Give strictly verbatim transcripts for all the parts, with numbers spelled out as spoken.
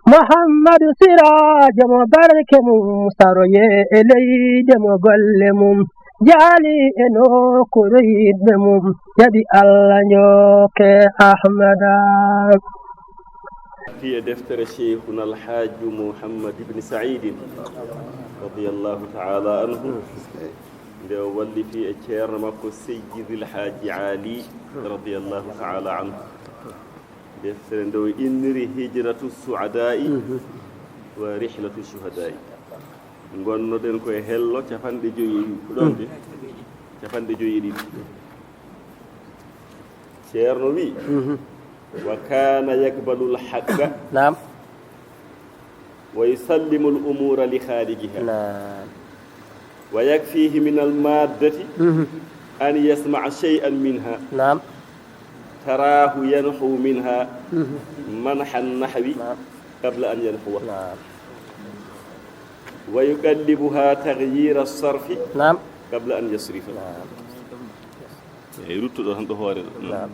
Muhammadu Siraajo mo barke mum saroye e leyde mo golle mum jaali e nokkuure yiɗɓe mum jaɓi Allah njokke Ahmada. Fi e deftere Cheikhuna Alhaaju Muhammad ibn Saidin radiyallahu taala anhu, nde o walliti e ceerno makko Seyyidil Haaji Ali radiyallahu taala anhu. Deftere nde o inniri Hijratu Suadaa'i wa Rihlatu Shuhadaa'i. Ngonnoɗen ko e hello capanɗe joyi e ɗiɗi, ko ɗon de? Capanɗe joyi e ɗiɗi. Ceerno wi, wa kana yaqbalu lhaqqa, naam, wa yusallimu al-umura li khaliqiha. Naam. Wa yakfihi min al-maddati, mhm, an yasma'a shay'an minha. Naam. Tarahu yanhu minha, mhm, manha an-nahwi, naam, qabla an yanhuwa. Naam. Wa yuqallibuha taghyira as-sarfi, naam, qabla an yasrifa. Naam. Eyi, ruttuɗo tan ɗo hoore ɗo. Naam.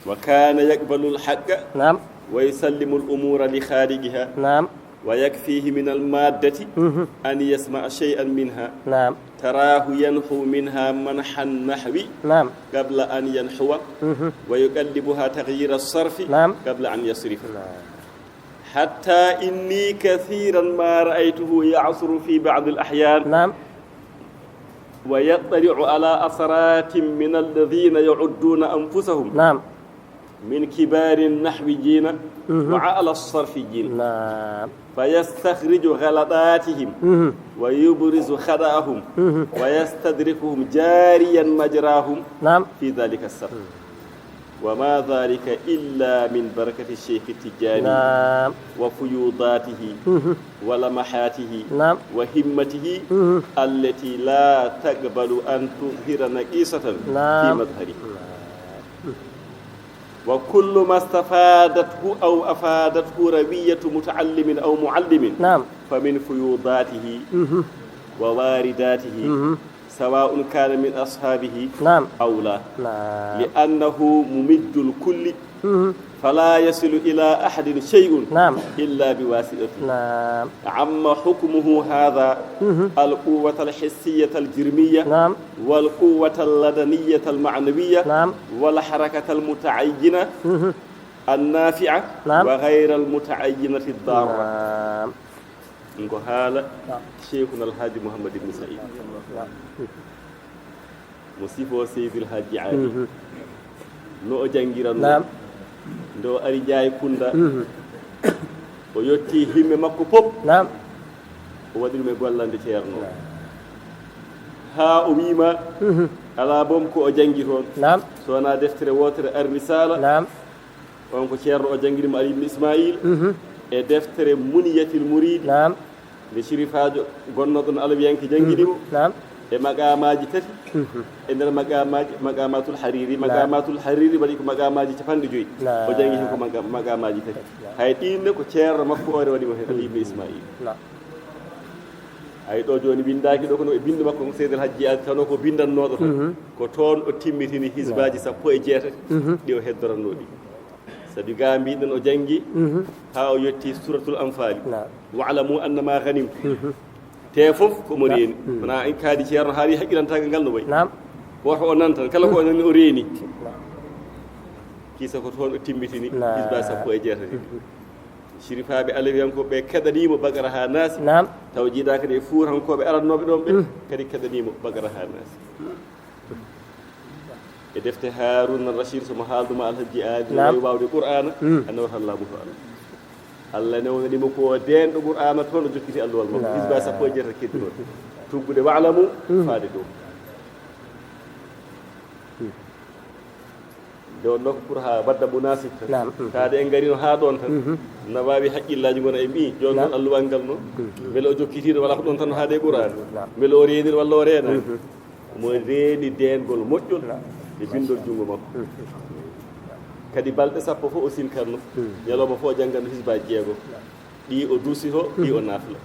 Wa kana yaqbalu al-haqqa, naam, wa yusallimu al-umura li khaliqiha. Naam. Wa yakfihi min al-maddati, mhm, an yasma'a shay'an minha. Naam. Tarahu yanhu minha manha an-nahwi, naam, qabla an yanhuwa. Mhm. Wa yuqallibuha taghyira as-sarfi, naam, qabla an yasrifa. Naam. Hatta inni kathiran ma ra'aytuhu ya'suru fi ba'd al-ahyan. Naam. Wa yattali'u ala asaratin min alladhina ya'udduna anfusahum, naam, min kibari an-nahwiyina, mhm, wa ala as-sarfiyina. Naam. Fa yastakhriju ghalatatihim, mhm, wa yubrizu khata'ahum, mhm, wa yastadrikuhum jariyan majrahum, naam, fi dhalika as-sarf. Mhm. Wa ma dhalika illa min barakati Cheikh Tidiane, naam, wa fuyudatihi, mhm, wa lamahatihi, naam, wa himmatihi, mhm, allati la taqbalu an tudhira naqisatan, naam, fi madhharihi. Naam. Wa kullu ma istafadathu aw afadathu rawiyatu muta'allimin aw mu'allimin, naam, fa min fuyudatihi, mhm, wa waridatihi, mhm, sawa'un kana min ashabihi, naam, aw la. Naam. Li annahu mumiddul kulli. Mhm. Fala yasilu ila ahadin shay'un, naam, illa bi wasitatihi. Naam. Amma hukmuhu hadha, mhm, al quwwata al hissiyata al jirmiyya, naam, wal quwwata al ladaniyata al ma'nawiyya, naam, wal harakata al muta'ayyina, mhm, an nafi'a, naam, wa ghayra al muta'ayyinati ad darra. Naam. Ko haala, naam, Cheikhuna Alhaji Mouhammad Ibn Said. Naam. Mo sifo Seydil Hajji Ali. Mhm. No o janngiranno. Naam. Nde o ari Njaay Kunda. Mhm. O yotti himme makko pop. Naam. O waɗi ɗum e gollande Ceerno. Naam. Haa o wiima, mhm, alaa boom ko o janngi toon. Naam. So wonaa deftere wootere Ar-Risala. Naam. On ko Ceerno o janngini mo Ali ibn Ismail, mhm, e deftere Muniyatil Murid, naam, nde Shirifaajo gonnooɗo ɗon Alawiyanke janngini mo, mhm, naam, e maqaamaaji tati, mhm, e nder maqaamaaji, maqaamaatul Hariri. Naam. Maqaamaatul Hariri waɗi ko maqaamaaji capanɗe joyi. Naam. O janngi heen ko maqa-, maqaamaaji tati. Naam. Hay ɗiin ne ko Ceerno makko oore waɗi mo heen, Ali ibn Ismail. Naam. Hay ɗo jooni winndaaki ɗo, kono e binndi makko, Seydil Hajji Aali, tawno ko binndannooɗo tan. Mhm. Ko toon o timmitini hisbaaji, naam, sappo e jeetati, mhm, ɗi o heddoratnoo ɗi. Sabi gaa mbiɗen o janngi, mhm, haa o yotti Suuratul Anfaali. Naam. "Wa'lamu annama ghanimtum." Mhm. Te fof ko mo, naam, reeni. Mhm. Wonaa en kaadi Ceerno haali haqqilantaagal ngal no wayi. Naam. Woto o nan tan, kala ko o nani o reeni. Naam. Kisa ko toon o timmitini, naam, hisbaaji sappo e jeetati. Mhm. Sirifaaɓe Alawiyankooɓe ɓe keɗanii mo Baqara haa Naasi. Naam. Taw jiidaa kadi e Fuutankooɓe arannooɓe ɗoon ɓe, mm, kadi keɗanii mo Baqara haa Naasi. E defte Haaruna Rashid, so mo haaldu ma Alhaji Aali, naam, no waawde Qur'aana, mm, a nawata laamu to Allah. Allah newnani mo ko deenɗo Qur'aana toon, o jokkiti alluwal makko. Naam. Hisbaaji sappo e jeetati keddi ɗoon. Tuggude "Wa'lamu", mm, faade ɗo. Mm. Nde wonnoo ko pour haa wadda munaasib tan. Naam. Mhm. Taade en ngariino haa ɗoon tan. Mhm. Na waawi haqqillaaji ngona e mbii, jooni, naam, noon alluwal ngal noon. Mhm. Mbele o jokkitiino walla ko ɗoon tan no haade e Qur'aana? Naam. Mbele o reenii walla o reenaani? Mhm. Mo reeni deengol moƴƴol, naam, e binndol junngo makko. Mhm. Kadi balɗe sappo fof o silkanno. Mhm. Ñalawma fof o jannganno hisbaaji jeego. Naam. Ɗi o duusito, ɗi o naafla.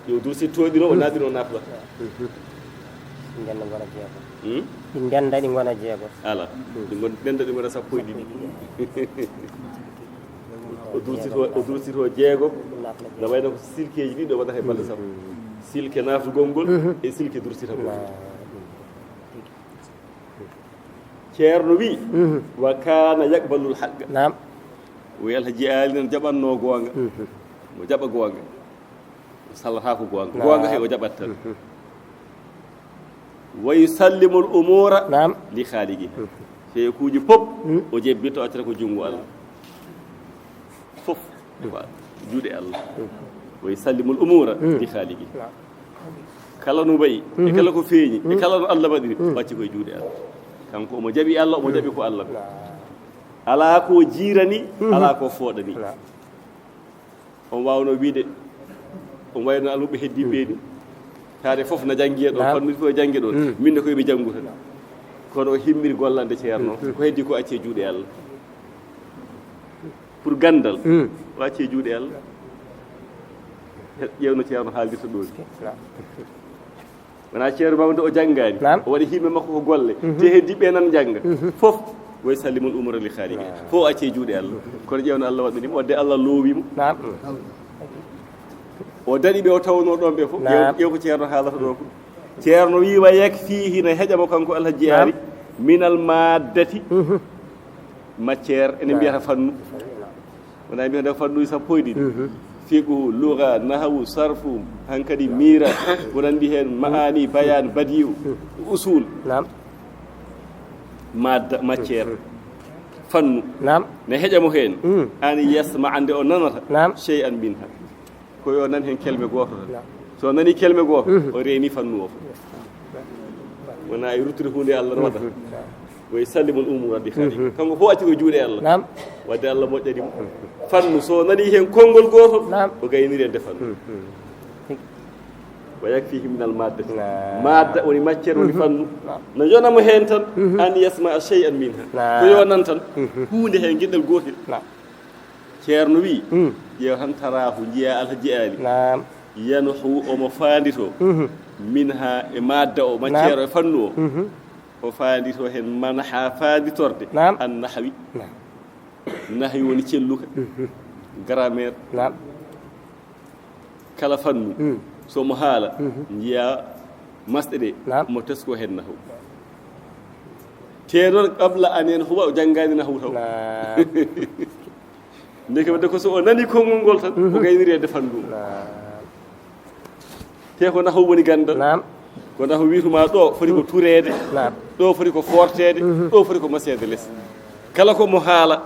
Ɗi o duusito ɗi noon, o naafla. Ɗi ndennda ngona jeego. Hmm? Ɗi ndennda ɗi ngona jeego. Ala. Hmm. Ɗi ngon-, ndennda ɗi ngona sappo e ɗiɗi. Sappo e ɗiɗi. O dursito, o dursito jeegom. Na wayno ko silkeeji ɗiɗo waɗata e balɗe sappo. Silke naatugol ngol e silke dursitagol. Ceerno wi, "Wa kana yaqbalul haqqa." Naam. O wi Alhaji Ali nan jaɓanno goonga. Mo jaɓa goonga. O sallata ko goonga. Naam. Goonga he o jaɓat tan. Wa yusallimul umura, naam, li khaliqi. Sey kuuji pop o jebbito accata ko junngo Allah. Fof ko juuɗe Allah. Wa yusallimul umura li khaliqi. Kala no wayi, e kala ko feeñi, e kala no Allah waɗiri, o acci koye juuɗe Allah. Kanko omo jaɓi Allah, omo jaɓi ko Allah. Alaa ko jiirani, alaa ko fooɗani. On waawno wiide, on wayno almuɓɓe heddiiɓe ni. Taade fof na janngi e ɗon, naam, fannuuji fof e janngi ɗon. Min ne ko yoɓe janngu tan. Kono o himmiri gollande ceerno, ko heddi ko acci e juuɗe Allah. Pour ganndal, o acci e juuɗe Allah. Ƴeewno ceerno haaldirta ɗo ni. Wona ceerno mawdo o janngaani. Naam. O waɗi himme makko ko golle. Te heddi ɓe nan jannga. Fof, wa yusallimul umura li khaliqi. Naam. Fof acci e juuɗe Allah. Kono ƴeewno Allah waɗɗani mo, wadde Allah loowi mo. Naam. O daɗi ɓe o tawnoo ɗon ɓe fof. Naam. Ƴeew, ƴeew ko ceerno haalata ɗo ko. Ceerno wi wa yakfihi, ne heƴa mo kanko Alhaji, naam, Aali, minal maaddati, matière, ene mbiyata fannu. Wona mbiyata fannuuji sappo e ɗiɗi. Fiqhu, lugha, nahwu, sarfu, hankadi miira, ko nanndi heen, ma'ani, bayan, badiu, usul. Naam. Madda, matière. Fannu. Naam. Ne heƴa mo heen. An yasma, ande o nanata. Naam. Shay'an minha. Ko yo nan heen kelme gooto tan. Naam. So nani kelme gooto, o reeni fannu o fof. Wona e ruttude huunde Allah no waɗa. Wa yusallimul umura li khaliqi. Kanko fof acci ko juuɗe Allah. Naam. Wadde Allah moƴƴani mo. Fannu so nani heen konngol gooto, naam, o gayniri e nde fannu. Wa yakfihi minal madda. Naam. Madda woni matière, woni fannu. Naam. No yona mo heen tan, an yasma shay'an minha. Naam. Ko yo nan tan, huunde heen geɗel gootel. Naam. Ceerno wi, ƴeew tan taraahu, njiya Alhaji Aali. Naam. Yanhu, omo faandito. Minha, e madda o, matière o, e fannu o. O faandito heen manha, faanditorde. Naam. An nahwi. Naam. Nahwi woni celluka. Grammaire. Naam. Kala fannu, so mo haala, njiya masɗe ɗe, naam, mo tesko heen nahwu. Te noon, qabla an yanhuwa, o janngaani nahwu taw. Naam. Ndeke wadde ko so o nani konngol ngol tan, o gayniri e nde fannu. Naam. Te ko nahwu woni ganndal. Naam. Ko nahwu wiytuma ɗo foti ko tureede, naam, ɗo foti ko forteede, ɗo foti ko maseede les. Kala ko mo haala,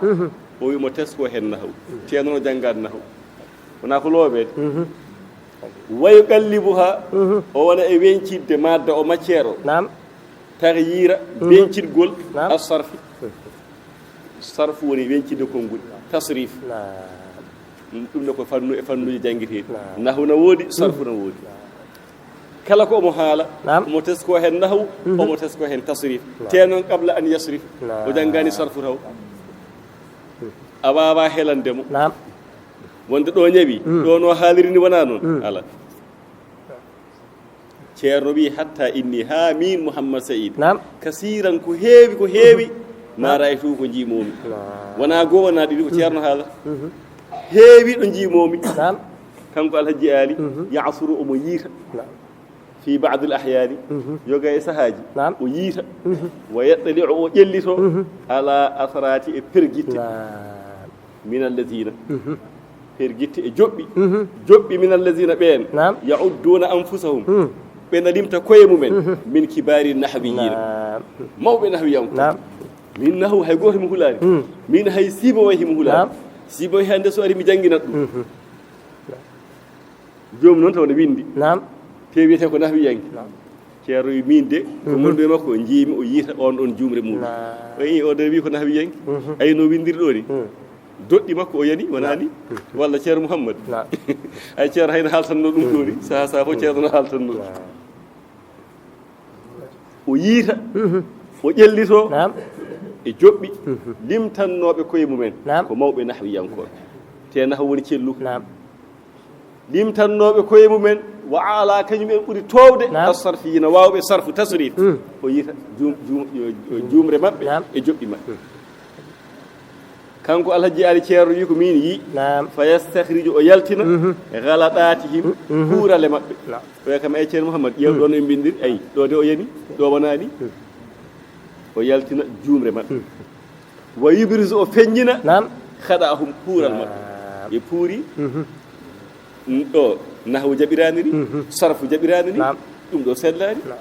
o wi mo tesko heen nahwu. Te noon o janngaani nahwu. Wona ko looɓeede. Wa yuqallibuha, o wona e weñcitde madda o, matière o. Naam. Taxyiira, weñcitgol, naam, as-sarfi. Sarfu woni weñcitde konngol. Tasrif. Naam. Ɗum ne ko fannu e fannuuji janngeteeɗi. Naam. Nahwu na woodi, sarfu na woodi. Kala ko omo haala, naam, omo tesko heen nahwu, omo tesko heen tasrif. Naam. Te noon, qabla an yasrif, naam, o janngaani sarfu taw. A waawaa helande mo. Naam. Wonde ɗo ñawi, ɗo no haaliri ni wona noon. Ala. Ceerno wi, hatta inni, haa miin Mouhammad Saïd. Naam. Kasiiran, ko heewi, ko heewi, ma ra'aytu, ko njiimoomi. Naam. Wona goo, wona ɗiɗi, ko ceerno haalata. Heewi ɗo njiimoomi. Naam. Kanko Alhaji Aali, ya'suru, omo yiita. Naam. Fi ba'dil ahyaani, yoga e sahaaji, naam, o yiita. Wa yattali'u, o ƴellito, ala asaraati, e pergitte. Naam. Min allazina. Pergitte e joɓɓi. Joɓɓi min allazina ɓeen. Naam. Ya'udduna anfusahum. Ɓe na limta koye mumen. Min kibaari nahwiyiina. Naam. Mawɓe nahwiyankooɓe. Naam. Min nahwu hay gooto mi hulaani. Min hay Sibawayhi mi hulaani. Naam. Sibawayhi hannde so ari mi jannginat ɗum. Joomum noon taw ne winndi. Naam. Te wiyetee ko nahwiyanke. Naam. Ceerno wi, miin de, ko ngonɗo e makko, njiimi o yiita on ɗon juumre muɗum. Naam. O yi o de wi ko nahwiyanke. Ay no winndiri ɗo ni. Doɗɗi makko o yani, wona ni? Walla Ceerno Mouhammad? Naam. Ay Ceerno hayno haaltanno ɗum ɗo ni. Saha saha fof Ceerno no haaltanno. Naam. O yiita, o ƴellito, naam, e joɓɓi, limtannooɓe koye mumen, naam, ko mawɓe nahwiyankooɓe. Te nahwu woni celluka. Naam. Limtannooɓe koye mumen, wa ala, kañum en ɓuri toowde, naam, as-sarfiyiina, waawɓe sarfu, tasrif. O yiita juum-, juum-, juumre maɓɓe, naam, e joɓɓi maɓɓe. Kanko Alhaji Ali Ceerno wi ko min yi. Naam. Fa yastakhriju, o yaltina. Mhm. Ghalataatihim, mhm, kuurale maɓɓe. Naam. O wiya kam, "Ay Ceerno Muhammad, ƴeew ɗo no ɓe mbinndiri, ay, ɗo de o yani, ɗo wonaa ni." Mhm. O yaltina juumre maɓɓe. Mhm. Wa yubrizu, o feññina. Naam. Khada'ahum, kuural maɓɓe. Naam. Ɓe puuri. Mhm. Ɗo, nahwu jaɓiraani ni, mhm, sarfu jaɓiraani ni, naam, ɗum ɗo sellaani. Naam.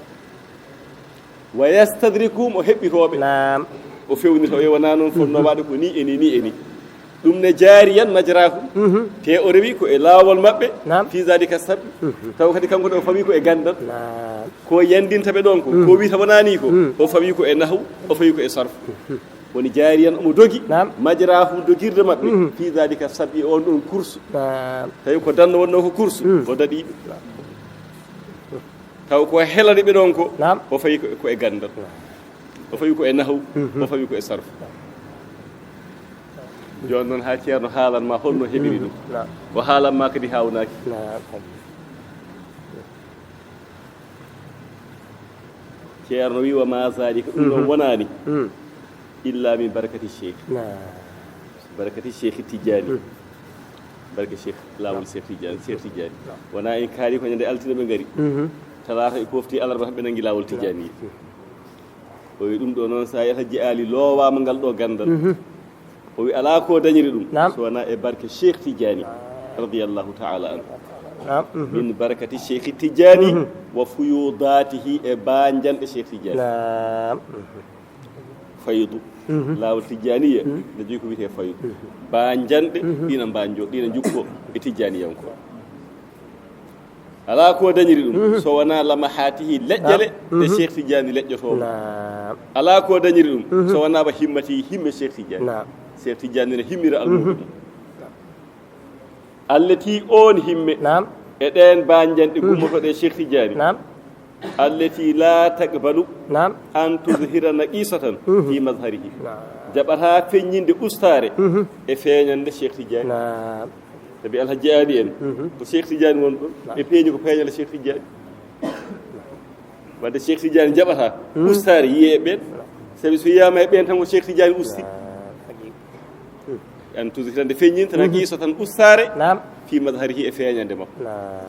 Wa yastadrikuhum, o heɓɓitooɓe. Naam. O fewnita, o wiya wonaa noon, fotnoo, mhm, waɗde ko ni e ni, ni e ni. Ɗum ne jaariyan majrahum. Mhm. Te o rewi ko e laawol maɓɓe. Naam. Fi zalika sabbi. Mhm. Taw kadi kanko ne o fawi ko e ganndal. Naam. Ko yanndinta ɓe ɗon ko, mhm, ko wiyta wonaa ni ko, mhm, o fawi ko e nahwu, o fawi ko e sarfu. Mhm. Woni jaariyan omo dogi, naam, majrahum, dogirde maɓɓe, mhm, fi zalika sabbi, on ɗon kursu. Naam. Tawi ko danno wonnoo ko kursu, mhm, o daɗii ɓe. Naam. Taw ko helani ɓe ɗon ko, naam, o fawi ko, ko e ganndal. Naam. O fawi ko e nahwu, mhm, o fawi ko e sarfu. Jooni noon haa Ceerno haalan ma holno heɓiri ɗum. Mhm. Naam. O haalan ma kadi haawnaaki. Naam. Ceerno wi, "Wa ma zalika", ɗum ɗon, mhm, wonaani, mhm, illa min barakati Cheikh. Naam. Barakati Cheikh Tidiane. Mhm. Barke Cheikh, laawol Cheikh Tidiane, Cheikh Tidiane. Wonaa en kaali ko ñande altine ɓe ngari. Mhm. Talaata e pofti, alarba tan ɓe nangi laawol Tidiane. Mhm. O wi ɗum ɗo noon, so a Alhaji Ali loowaama ngal ɗo ganndal. Mhm. O wi alaa ko dañiri ɗum, naam, so wonaa e barke Cheikh Tidiane, radiyallahu ta'ala anhu. Naam. Mhm. Min barakati Cheikh Tidiane, mhm, wa fuyudatihi, e baajanɗe Cheikh Tidiane. Naam. Mhm. Faydu. Mhm. Laawol Tijjaaniya, mhm, ne jogii ko wiyetee faydu. Mhm. Baajanɗe, mhm, ɗina mbaanjo, ɗina njuppo e Tijjaaniyankooɓe. Alaa ko dañiri ɗum, mhm, so wonaa lamahaatihi, leƴƴele, naam, ɗe, mhm, Cheikh Tijjaani leƴƴotoo. Naam. Alaa ko dañiri ɗum, mhm, so wonaa ba himmati, himme Cheikh Tijjaani. Naam. Cheikh Tijjaani ne himmira, mhm, almuudo mum. Allati, oon himme, naam, e ɗeen baajanɗe, mhm, gummotooɗe e Cheikh Tijjaani. Naam. Allati la taqbalu, naam, an tuzhira naqisatan, mhm, fi mazharihi. Naam. Jaɓataa feññinde ustaare, mhm, e feeñannde Cheikh Tijjaani. Naam. Sabi Alhaji Ali en, mhm, ko Cheikh Tijjaani won ɗon. Naam. Ɓe peeñi ko peeñannde Cheikh Tijjaani. Wadde Cheikh Tijjaani jaɓataa, mhm, ustaare yiyee e ɓeen. Sabi so yiyaama e ɓeen tan ko Cheikh Tijjaani usti. Naam. An tuzhira, nde feññinta, mhm, naqisatan, ustaare, naam, fi mazharihi, e feeñannde makko. Naam.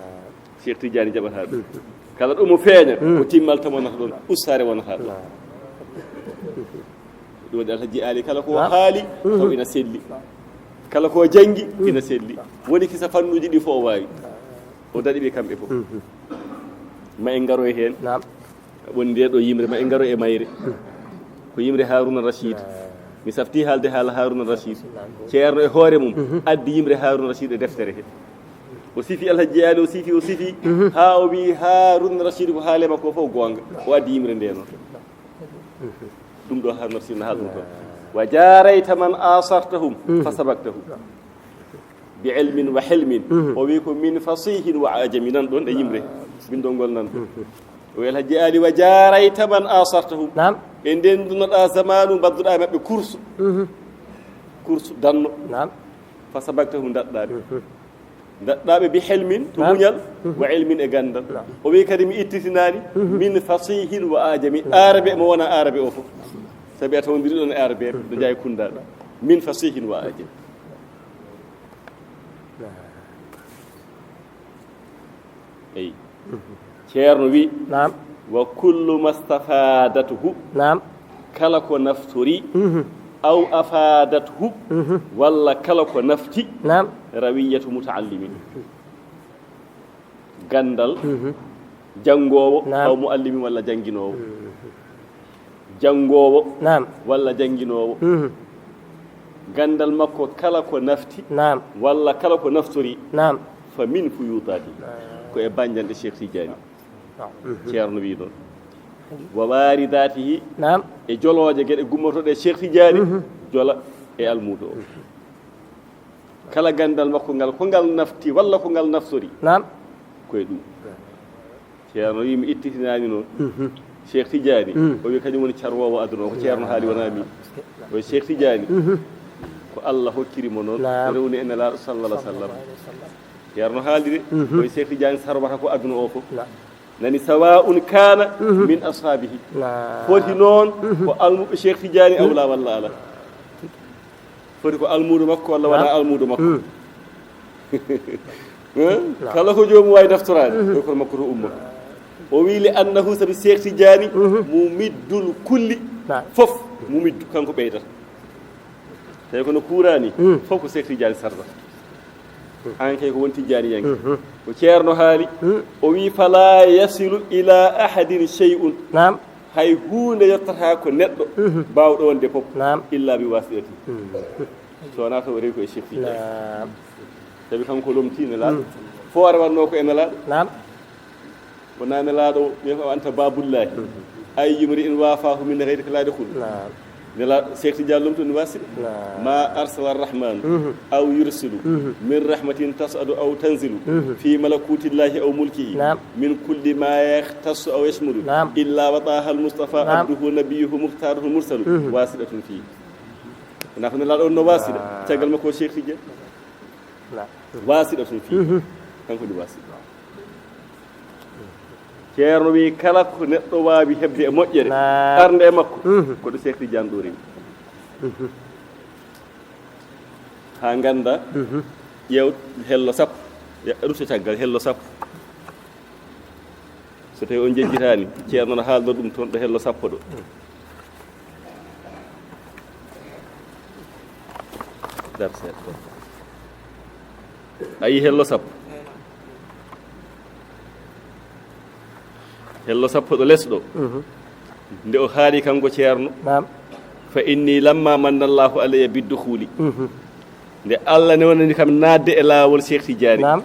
Cheikh Tijjaani jaɓataa ɗum. Mhm. Kala ɗo mo feeña, mhm, ko timmal tan wonata ɗon, ustaare wonata ɗon. Naam. Ɗum waɗi Alhaji Ali kala ko, naam, haali, mhm, taw ina selli. Kala ko janngi, mhm, ina selli. Woni kisa fannuuji ɗi fof o waawi. O daɗi ɓe kamɓe fof. Mhm. Ma en ngaroy heen. Naam. Woni nde ɗo yimre, ma en ngaro e mayre. Ko yimre Haruna Rashid. Mi safti haalde haala Haruna Rashid. Ceerno e hoore mum, mhm, addi yimre Haruna Rashid e deftere he. O sifi Alhaji Ali, o sifi, o sifi, mhm, haa o wi Haruna Rashid ko haale makko fof goonga. O addi yimre nde noon. Ɗum ɗo Haruna Rashid na haalɗum toon. Wa jarayta man asartahum, mhm, fa sabaktahum. Bi ilmin wa hilmin. Mhm. O wi ko min fasihin wa ajami. Nan ɗon e yimre. Bindol ngol nan ɗon. Mhm. O wi Alhaji Ali, wa jarayta man asartahum. Naam. Ɓe ndendunoɗa zamanu, mbadduɗa e maɓɓe kursu. Mhm. Kursu danno. Naam. Fa sabaktahum, ndaɗɗa ɓe. Mhm. Ndaɗɗa ɓe bi hilmin, to, naam, muñal, mhm, wa ilmin, e ganndal. Naam. O wi kadi mi ittitinaani, mhm, min fasihin wa ajami. Naam. Arabe mo wona arabe o fof. Sabi a tawndiri ɗon e arabe, mhm, no jaay kunda. Min fasihin wa ajami. Eyi. Ceerno wi, naam, wa kullu mastafadathu, naam, kala ko naftori, mhm, aw afadathu, mhm, walla kala ko nafti, naam, rawiyatu mutaallimin. Ganndal, mhm, janngoowo, naam, aw muallimin walla jannginoowo. Mhm. Janngoowo, naam, walla jannginoowo. Mhm. Ganndal makko kala ko nafti, naam, walla kala ko naftori, naam, fa min fuyudati. Naam. Ko e baajanɗe Cheikh Tidiane. Naam. Mhm. Ceerno wi noon. Wa waridatihi, naam, e jolooje geɗe gummotooɗe e Cheikh Tidiane, mhm, jola e almuudo o. Mhm. Kala ganndal makko ngal, ko ngal nafti walla ko ngal naftori. Naam. Ko e ɗum. Ceerno wi mi ittitinaani noon. Mhm. Cheikh Tidiane, mhm, o wi kañum woni carwoowo aduna o, ko Ceerno haali, wonaa min. O wi Cheikh Tidiane, mhm, ko Allah hokkiri mo noon, naam, rewni e Nelaaɗo sallallahu alaihi wasallam. Ceerno haali de, mhm, o wi Cheikh Tidiane sarwata ko aduna o fof. Naam. Nani, sawa'un kana, mhm, min ashabihi. Naam. Foti noon, mhm, ko almuɓɓe Cheikh Tidiane, mhm, awla walla ala. Woni ko almuudo makko walla wona almuudo makko. Hmm? Kala ko joomum waawi naftoraade, ko kono makko to ummoto. O wi li annahu, sabi Cheikh Tidiane, mu middul kulli. Fof mu middu, kanko ɓeydata. Tawi kono kuurani, fof ko Cheikh Tidiane sardata. An kay ko won Tidiane yanke. Ko Ceerno haali, o wi: "Fala yasilu ila ahadin shay'un." Naam. Hay huunde yottata ko neɗɗo baawɗo wonde fof, naam, illa bi wasiɗati. So wonaa taw o rewi ko e Cheikh Tidiane. Naam. Sabi kanko lomtii Nelaaɗo. Foore wannoo ko e Nelaaɗo. Naam. Wonaa Nelaaɗo, ɓe ko anta baabullaahi. Ay yumri in waafaahu min ghayrika laa yadkhulu. Naam. Nelaaɗo, Cheikh Tidiane lomtu ni wasiɗa. Naam. Ma arsala arrahmanu aw yursilu min rahmatin tas'adu aw tanzilu fi malakutillahi aw mulkihi. Naam. Min kulli ma yakhtassu aw yashmulu. Naam. Illa wa taha al-mustafa abduhu nabiyuhu mukhtaruhu mursalu. Wasiɗatun fi. Wonaa ko Nelaaɗo on no wasiɗa. Caggal makko o Cheikh Tidiane. Naam. Wasiɗatun fi. Kanko ni wasiɗa. Ceerno wi kala ko neɗɗo waawi heɓde e moƴƴere, naam, arde e makko, ko ɗo Cheikh Tidiane ɗo rewi. Haa ngannda, ƴeew hello sappo, ya, rutto caggal hello sappo. So tawi on njejjitaani, Ceerno no haalno ɗum toon ɗo hello sappo ɗo. Dar seeɗa. A yii hello sappo. Hello sappo ɗo les ɗo. Nde o haali kanko Ceerno. Naam. Fa inni lamma manna Allahu alayya biddukhuli. Nde Allah newnani kam naatde e laawol Cheikh Tidiane. Naam.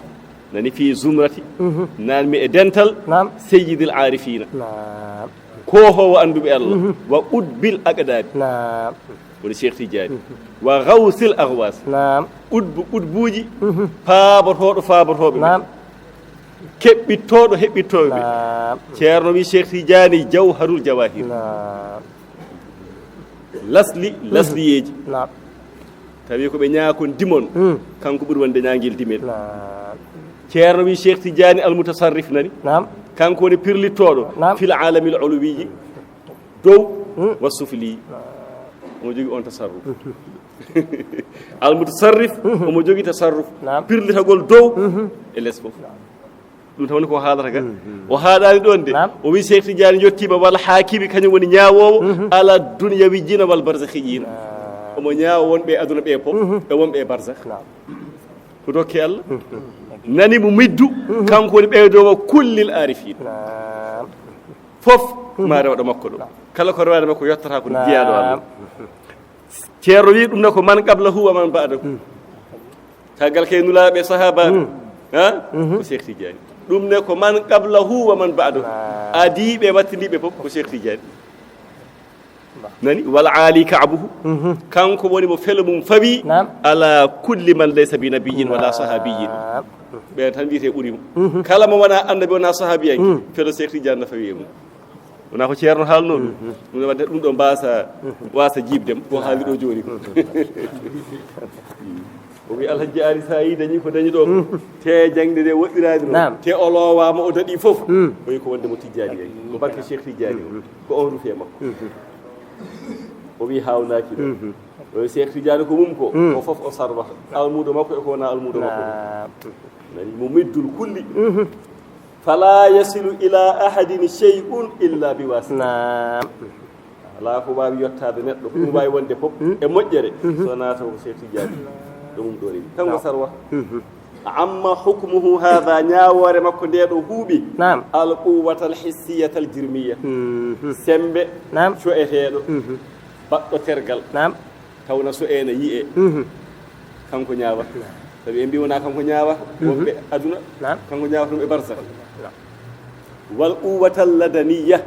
Nani fi zumrati. Naan mi e dental. Naam. Sayyidil arifina. Naam. Ko howo annduɓe Allah. Wa qutbil aqdabi. Naam. Woni Cheikh Tidiane. Wa gawsil aghwas. Naam. Qutbu qutbuuji. Paabotooɗo faabotooɓe. Naam. Keɓɓittooɗo heɓɓittooɓe. Naam. Ceerno wi Cheikh Tidiane jawharul jawahir. Naam. Lasli lasliyeeji. Naam. Tawi ko ɓe ñaakon dimon. Kanko ɓuri wonde ñaangel dimel. Naam. Ceerno wi Cheikh Tidiane almutasarrif nani. Naam. Kanko woni pirlittooɗo. Naam. Fil alamil uluwiyyi. Dow wa sufli. Omo jogii on tasarruf. Almutasarrif, omo jogii tasarruf. Naam. Pirlitagol dow e les fof. Ɗum tan woni ko o haalata ga. O haaɗaani ɗoon de. Naam. O wi Cheikh Tidiane yettiima wal haakimi, kañum woni ñaawoowo ala dunya wijjina wal barzakhi jiina. Naam. Omo ñaawa wonɓe e aduna ɓe fof, e wonɓe e barzakh. Naam. Ko dokke Allah. Nani mo middu, kanko woni ɓeydoowo kullil arifin. Naam. Fof ma rewaɗo makko ɗo. Kala ko rewaɗo makko yottata ko jeyaaɗo Allah. Ceerno wi ɗum ne ko man qablahu wa man ba'dahu. Tagal kay nulaaɓe sahaabaaɓe. Ha? Ko Cheikh Tidiane. Ɗum ne ko man qablahu wa man ba'dahu. Adiiɓe wattindiiɓe fof ko Cheikh Tidiane. Nani? Wal aali ka'buhu. Kanko woni mo felo mum fawi. Naam. Ala kulli man laysa bi nabiyyin wala sahaabiyyin. Naam. Ɓen tan wiyete ɓuri mo. Kala mo wona annabi, wona sahaabiyanke, felo Cheikh Tidiane na fawi e mum. Wona ko Ceerno haalno ɗum. Ɗum waɗde ɗum ɗo mbasa, wasa jiiɓde ko haali ɗo jooni ko. O wi Alhaji Aali, sa yi dañi ko dañi ɗo. Te jaŋde nde woɗɗiraani ɗo. Naam. Te o loowaama, o daɗi fof. O wi ko wonde mo Tijjaani en. Ko barke Cheikh Tijjaani o. Ko on rufi e makko. O wi haawnaaki ɗo. O wi Cheikh Tijjaani ko mum ko. O fof o sarwata. Almuudo makko e ko wona almuudo makko. Naam. Nani mo middul kulli. Fala yasilu ila ahadin shay'un illa bi wasita. Naam. Alaa ko waawi yottaade neɗɗo, ko ɗum waawi wonde fof e moƴƴere, so wonaa taw ko Cheikh Tidiane. Ɗo mum ɗo rewi. Kanko sarwa. Amma hukmuhu hadha, ñaawoore makko nde ɗo huuɓi. Naam. Al quwwata al hissiyata al jirmiya. Sembe. Naam. Co'eteeɗo. Baɗɗo tergal. Naam. Tawna so ena yi'e. Kanko ñaawata. Sabi en mbi wona kanko ñaawata. Wonɓe aduna. Naam. Kanko ñaawata ɗum e barsa. Naam. Wal quwwatal ladaniya.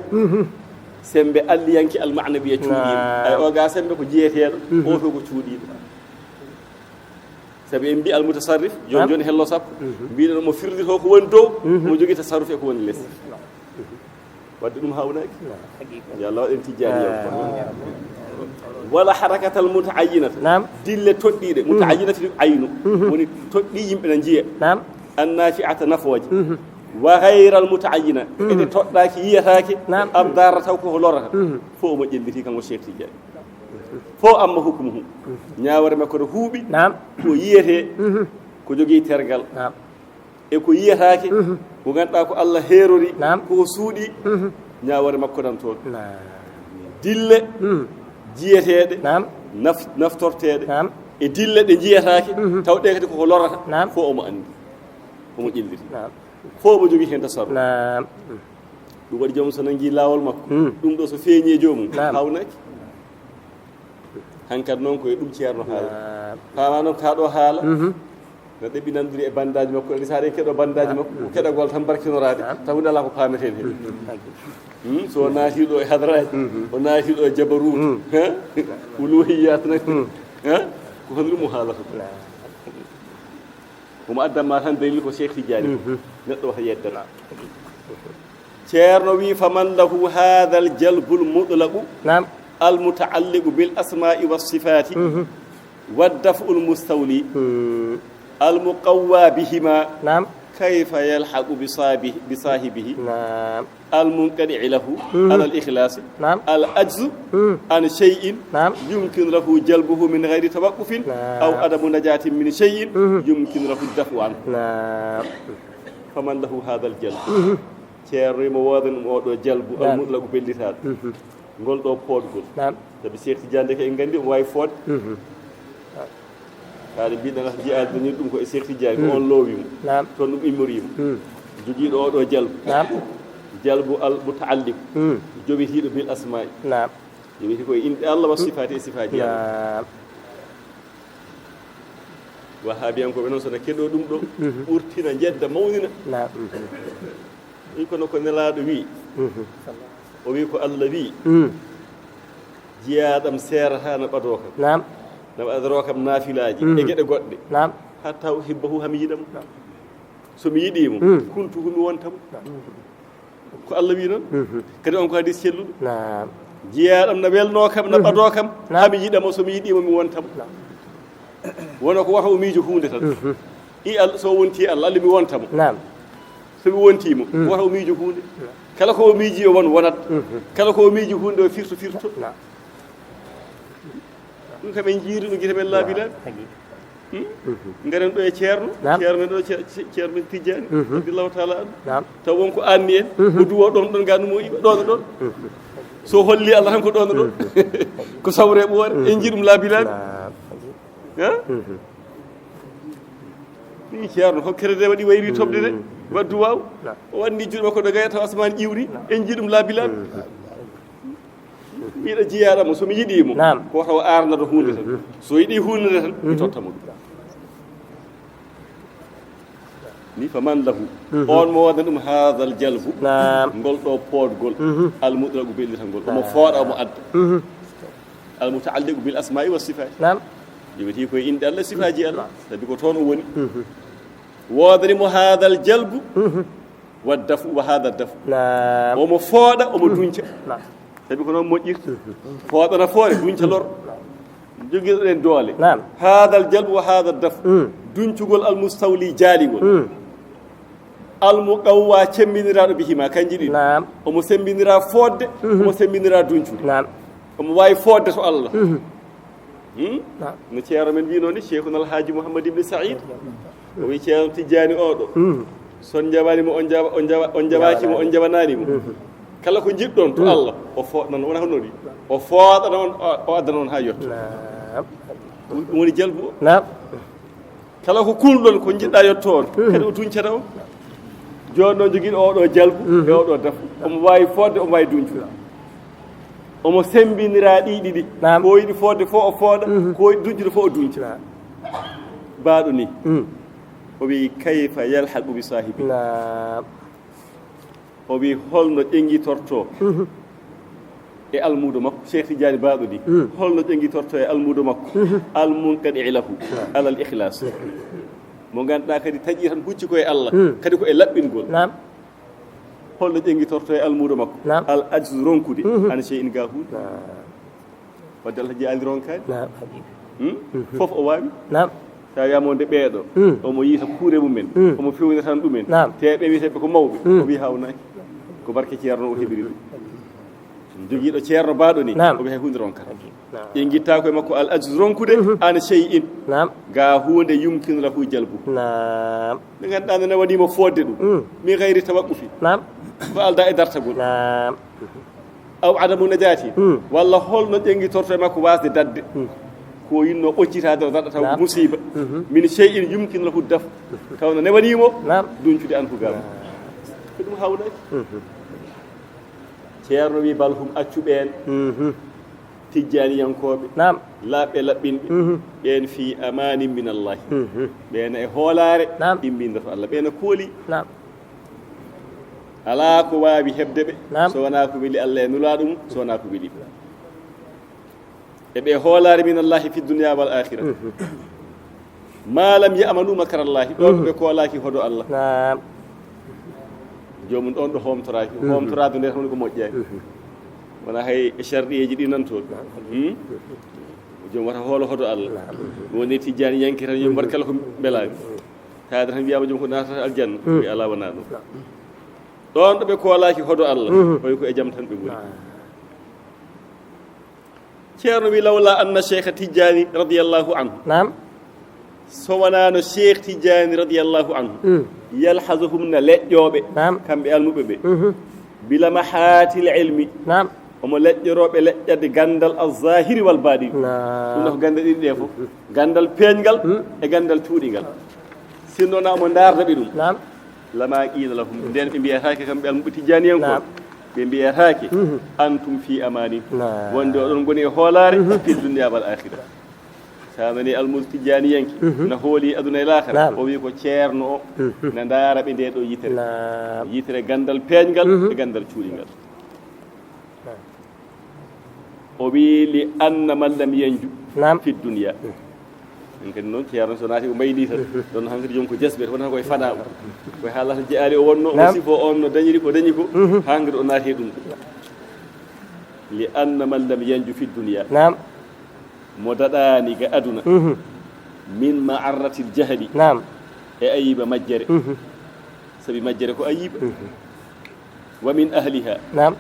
Sembe alliyanke al ma'nawiya cuuɗiiɗo. Naam. Ay o ga sembe ko jiyeteeɗo, o to ko cuuɗiiɗo. Sabi en mbi al mutasarrif, joni, naam, joni hello sappo. Mbiɗen omo firlito ko woni dow, omo jogii tasarruf e ko woni les. Wadde ɗum hawnaaki. Yo Allah waɗen Tijjaani yam. Wala harakatal mutaayyinata. Naam. Dille toɗɗiiɗe, mutaayyinata ɗum aynu. Woni toɗɗi yimɓe na njiya. Naam. Annafi'ata nafooje. Wa ghayral mutaayyina. Ede toɗɗaaki yiyataake. Naam. Abdarra taw ko lorata. Fof omo ƴelliti kanko Cheikh Tijjaani. Ko amma hukmuhu. Ñaawore makko no huuɓi. Naam. Ko yiyetee. Mhm. Ko jogii tergal. Naam. E ko yiyetaake. Mhm. Ko ngannduɗaa ko Allah heerori. Naam. Ko o suuɗi. Mhm. Ñaawore makko nan toon. Naam. Dille. Mhm. Jiyeteeɗe. Naam. Naf-, naftorteeɗe. Naam. E dille ɗe njiyetaake. Mhm. Taw ɗe kadi koko lorata. Naam. Fof omo anndi. Omo ƴelliti. Naam. Fof omo jogii heen tasarruf. Naam. Ɗum waɗi joomum so nanngii laawol makko. Mm. Ɗum ɗo so feeñi e joomum. Naam. Haawnaki. Hankadi noon ko e ɗum ceerno haala. Naam. Faama noon kaa ɗo haala. Mhm. No ɗeɓi nandude e bandaaji makko. Adi so aɗa keɗo bandaaji makko. Ko keɗagol tan barkinoraade. Naam. Taw huunde alaa ko paametee heen. Mhm. Hmm? So o naatii ɗo e hadaraaji. Mhm. O naatii ɗo e jabaruutu. Mm. Ha? Uluhiyaat nak. Mm. Ha? Ko honɗum o haalata? Naam. Omo addanma tan dalil ko Cheikh Tidiane. Mhm. Neɗɗo wata yeddata. Ceerno wi, "Faman lahu hadha al-jalbu al-mutlaqu, naam, al-muta'alliqu bil asma'i was sifati, mhm, wad daf'u al-mustawli, mhm, al-muqawwa bihima, naam, kayfa yalhaqu bi sabi-, bi sahibihi, naam, al-munqadi lahu, mhm, ala al-ikhlasi, naam, al-ajzu, mhm, an shay'in, naam, yumkin lahu jalbuhu min ghayri tawaqqufin, naam, aw adamu najatin min shay'in, mhm, yumkin lahu daf'u anhu." Naam. Faman lahu hadha al-jalbu. Mhm. Ceerno imo wooda ɗum oɗo jalbu, naam, al-mutlaqu bellitaaɗo. Mhm. Ngol ɗo poodgol. Naam. Sabi Cheikh Tidiane de ko en nganndi omo waawi foodde. Mhm. Kaɗa mbiɗa jiyaade dañir ɗum ko e Cheikh Tidiane, ko, mm, on loowi mo. Naam. Toon ɗum immori mo. Mm. Jogiiɗo oɗo jalbu. Naam. Jalbu al-muta'alliq. Mm. Jowitiiɗo bil asma'i. Naam. Jowiti ko e inɗe Allah wa sifaati e sifaaji Allah. Naam. Wahaabiyankooɓe noon so na keɗoo ɗum ɗo, mhm, ɓurtina, njedda, mawnina. Naam. Mhm. Wi kono ko Nelaaɗo wi. Mhm. O wi ko Allah wi. Mm. Jiyaaɗam seerata na ɓadoo kam. Naam. Na ɓadoroo kam naafilaaji, mm, e geɗe goɗɗe. Naam. Hatta uhibbahu, haa mi yiɗa mo. Naam. So mi yiɗii mo, mm, kuntuhu, mi wonta mo. Naam. Ko Allah wi noon. Mhm. Kadi on ko hadis celluɗo. Naam. Jiyaaɗam na welnoo kam, na, mhm, ɓadoo kam. Naam. Haa mi yiɗa mo, so mi yiɗii mo, mi wonta mo. Naam. Wona ko wata o miijo huunde tan. Mhm. I Allah, so o wonti Allah, Allah mi wonta mo. Naam. So mi wonti mo, mm, wata o miijo huunde. Naam. Kala ko o miiji o won, wonat. Mhm. Kala ko o miiji huunde o firto, firto. Naam. Ɗum kam en jiiri ɗum gite men laabi laabi. Naam. Hmm? Mhm. Ngaren ɗo e ceerno. Naam. Ceerno men ɗo, ce-, ce-, ceerno men Tijjaani. Mhm. Radiyallahu taala anhu. Naam. Taw won ko anni en. Mhm. Ko duwo ɗon ɗon, ngam ɗum o iɓa ɗon ɗon. Mhm. So holli Allah tan ko ɗon ɗon. Mhm. Ko sawre ɓoore. Mhm. En jiiɗum laabi laabi. Naam. Ha? Mhm. Ni ceerno, hokkere de waɗi wayri toɓde de. Mhm. Waddu waaw. Naam. O wanni juuɗe makko ɗo gaya taw asmaan ƴiwri. Naam. En jiiɗum laabi laabi. Mhm. Miɗo jiyaɗa mo, so mi yiɗi mo, naam, ko wata o arnata huunde tan. Mhm. So yiɗi huunde tan, mi, mhm, totta mo ɗum. Ni faman lahu. Mhm. On mo wonda ɗum haadal jalbu. Naam. Ngol ɗo poodgol. Mhm. Al mutlaqu bellitangol. Omo, naam, fooɗa, omo adda. Mhm. Al mutaalliqu bil asma'i was sifati. Naam. Jowiti ko e inɗe Allah, sifaaji Allah. Naam. Sabi ko toon o woni. Mhm. Woodani mo haadal jalbu. Mhm. Wa dafu, wa hada dafu. Naam. Omo fooɗa, omo, mm, dunca. Naam. Sabi ko noon moƴƴirta. Fooɗana foore, dunca lor. Jogiiɗo ɗen doole. Naam. Hadal jalbu wa hada dafu. Mm. Duncugol al mustawli jaalingol. Mm. Al muqawwa cembindiraaɗo bihima, kanji ɗiɗi. Naam. Omo sembindira foodde, mhm, omo sembindira duncude. Naam. Omo waawi foodde to Allah. Mhm. Hmm? Naam. No ceerno men wiino ni, Cheikhuna Alhaji Mouhammad Ibn Saïd. O wi Ceerno Tijjaani oɗo. Hmm. So on njaɓaani mo, on njaɓa-, on njaɓa-, on njaɓaaki mo, on njaɓanaani mo. Hmm. Kala ko njiɗɗon to, hmm, Allah, o fooɗnan, wona hono ni. O fooɗana on, o, o addana on haa yetto. Naam. Ɗum, ɗum woni jalbu o. Naam. Kala ko kulɗon, ko njiɗɗa yetto on, hmm, kadi o duncata on. Jooni noon jogiiɗo oɗo jalbu, hmm, e oɗo dafu. Omo waawi foodde, omo waawi duncude. Omo sembindira ɗi ɗiɗi. Naam. Ko yiɗi foodde fof o fooɗa, mhm, ko yiɗi duncude fof o dunca. Naam. Baaɗo ni. Mm. O wi, "Kayfa yalhaqu bi saahibi?" Naam. O wi, "Holno ƴeŋngitorto, mhm, e almuudo makko?" Cheikh Tidiane Baaɗo ni. Mm. "Holno ƴeŋngitorto e almuudo makko?" Mhm. Al munqadi lahu, naam, alal ikhlas. Mo ngannduɗaa kadi taƴi tan hucci ko e Allah, mm, kadi ko e laɓɓingol. Naam. Holno ƴeŋngitorto e almuudo makko? Naam. Al ajzu ronkude. Mhm. An shay'in ga huunde. Naam. Wadde Alhaji Ali ronkaani. Naam. Hmm? Mhm. Fof o waawi. Naam. Sa wiyaama wonde ɓeeɗo, hmm, omo yiita kuure mumen, hmm, omo fewna tan ɗumen. Naam. Te ɓe wiyetee ɓe ko mawɓe, hmm, o wi hawnaaki. Ko barke ceerno o heɓiri ɗum. Jogiiɗo ceerno baaɗo ni, naam, o wi hay huunde ronkata. Naam. Ɓe ngittaako e makko al ajzu ronkude, mhm, an shay'in. Naam. Ga huunde yumkinu lahu jalbu. Naam. Nde ngannduɗaa nde waɗiimo fodde ɗum. Mm. Min gayri tawaqqufi. Naam. Ko aldaa e dartagol. Naam. Aw adamu najaati. Mm. Walla holno ƴenngitorto e makko waasde daɗde. Mm. Ko yinnoo ɓoccitaade o daɗɗa taw, naam, musiiba. Mhm. Min shay'in yumkinu lahu daf. Taw no newaniimo, naam, duncude an ko gam. Naam. Ko ɗum hawnaaki. Mhm. Ceerno wi bal hum accu ɓeen. Mhm. Tijjaaniyankooɓe. Naam. Laaɓɓe laɓɓinɓe. Mhm. Ɓeen fii amaanin min Allahi. Mhm. Ɓeen e hoolaare. Naam. Imminde to Allah. Ɓeen e kooli. Naam. Alaa ko waawi heɓde ɓe. Naam. So wonaa ko weli Allah e Nulaaɗo mum, so wonaa ko weli ɓe. E ɓe hoolaare min Allahi fi dunya wal akhira. Mhm. Ma lam ya'manu makra Allahi, ɗoon, mhm, ɓe koolaaki hodo Allah. Naam. Joomum ɗoon ɗo hoomtoraaki. Mhm. Hoomtoraade nde hono ko moƴƴaani. Mhm. Wonaa hay e sharɗiyeeji ɗi nan toon. Naam. Hmm? Joom wata hoolo hodo Allah. Naam. Ɗum woni tijjaani yanke tan, yo mbaɗ kala ko mbelaani. Taade tan wiyaama joom ko naatata aljanna. Mhm. Wi alaa wonaa ɗum. Naam. Ɗoon ɗo ɓe koolaaki hodo Allah, mhm, o wi ko e jam tan ɓe ngoni. Naam. Ceerno wi lawla anna Cheikh Tijjaani radiyallahu anhu. Naam. So wonaano Cheikh Tijjaani radiyallahu anhu. Mm. Yalhazuhum na leƴƴooɓe. Naam. Kamɓe almuɓe ɓe. Mhm. Bila mahatil ilmi. Naam. Omo leƴƴorooɓe leƴƴade ganndal al zahiri wal baɗini. Naam. Ɗum na ko gannde ɗiɗi ɗe fof. Ganndal peeñngal, mm, e ganndal cuuɗingal. Sinno na omo ndaarda ɓe ɗum. Naam. Lama qiila lahum. Ndeen ɓe mbiyataake kamɓe almuɓe tijjaaniyankooɓe. Naam. Ɓe mbiyataake, mhm, antum fi amani. Naam. Wonde oɗon ngoni e hoolaare, mhm, fi dunya wal akhira. Sa nani almuɓe tijjaaniyanke, mhm, na hooli aduna e laakhara. Naam. O wi ko ceerno o, mhm, na ndaara ɓe nde ɗo yitere. Naam. Yitere ganndal peeñngal, mhm, e ganndal cuuɗingal. Naam. O wi li anna man lam yanju, naam, fi dunya. Mm. En kadi noon, ceerno so naati ko mbayni tan. Mhm. Ɗon hankadi joom ko jasbe, wonata koye fanaa. Koye haalata jeyaali o wonno, o, naam, sifo on no dañiri ko dañi ko, mhm, hankadi o naati e ɗum. Li anna man lam yanju fi dunya. Naam. Mo daɗaani ga aduna. Mhm. Min ma'arratil jahli. Naam. E ayiba majjere. Mhm. Sabi majjere ko ayiba. Mhm. Wa min ahliha. Naam.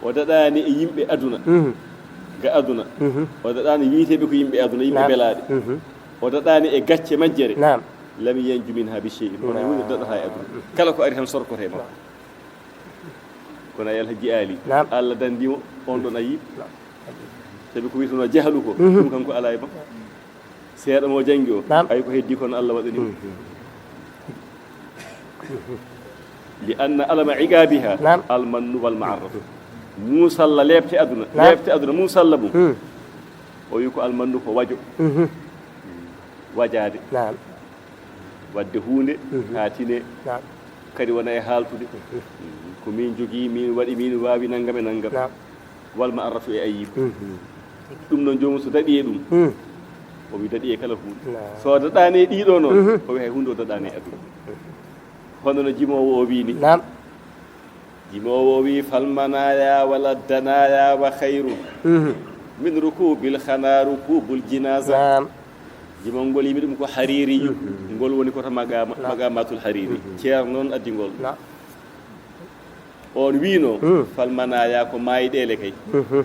O daɗaani e yimɓe aduna. Mhm. Ga aduna. Mhm. O daɗaani wiiteɓe ko yimɓe aduna, yimɓe, naam, belaaɓe. Mhm. O daɗaani e gacce majjere. Naam. Lam yanju minha bi shay'in. Kono, naam, huunde daɗata e aduna. Kala ko ari tan sorkoto e makko. Naam. Kono ay Alhaji Ali, naam, Allah danndi mo on ɗon ayib. Naam. Sabi ko wiyeteno jahlu ko, mhm, ɗum kanko alaa e makko. Seeɗa mo janngi o, naam, ay ko heddi kon Allah waɗani mo. Mhm. Li anna alama iqabiha, naam, almannu wal ma'arraf. Muusalla leepte aduna, naam, leepte aduna muusalla mum. Hmm. O wi ko almannu ko wajo. Mhm. Wajaade. Naam. Waɗde huunde, mhm, haa tine, naam, kadi wona e haaltude. Mhm. Ko min jogii, min waɗi, min waawi nanngam e nanngam. Naam. Wal ma'arratu e ayib. Mhm. Ɗum noon, joomum so daɗi e ɗum, hmm, o wi daɗi e kala huunde. Naam. So daɗaani e ɗiɗo noon, mhm, o wi hay huunde o daɗaani e aduna. Hono no jimoowo o wi ni. Naam. Jimoowo o wi, fal manaya wala danaya wa khayru, mhm, min rukubil khana rukubul jinaza. Naam. Jimol ngol yimi ɗum ko haririyu. Mhm. Ngol woni ko to maqama, naam, maqamatul hariri. Mhm. Ceerno noon addi ngol. Naam. On wiino, hmm, fal manaya ko maayɗeele kay. Mhm.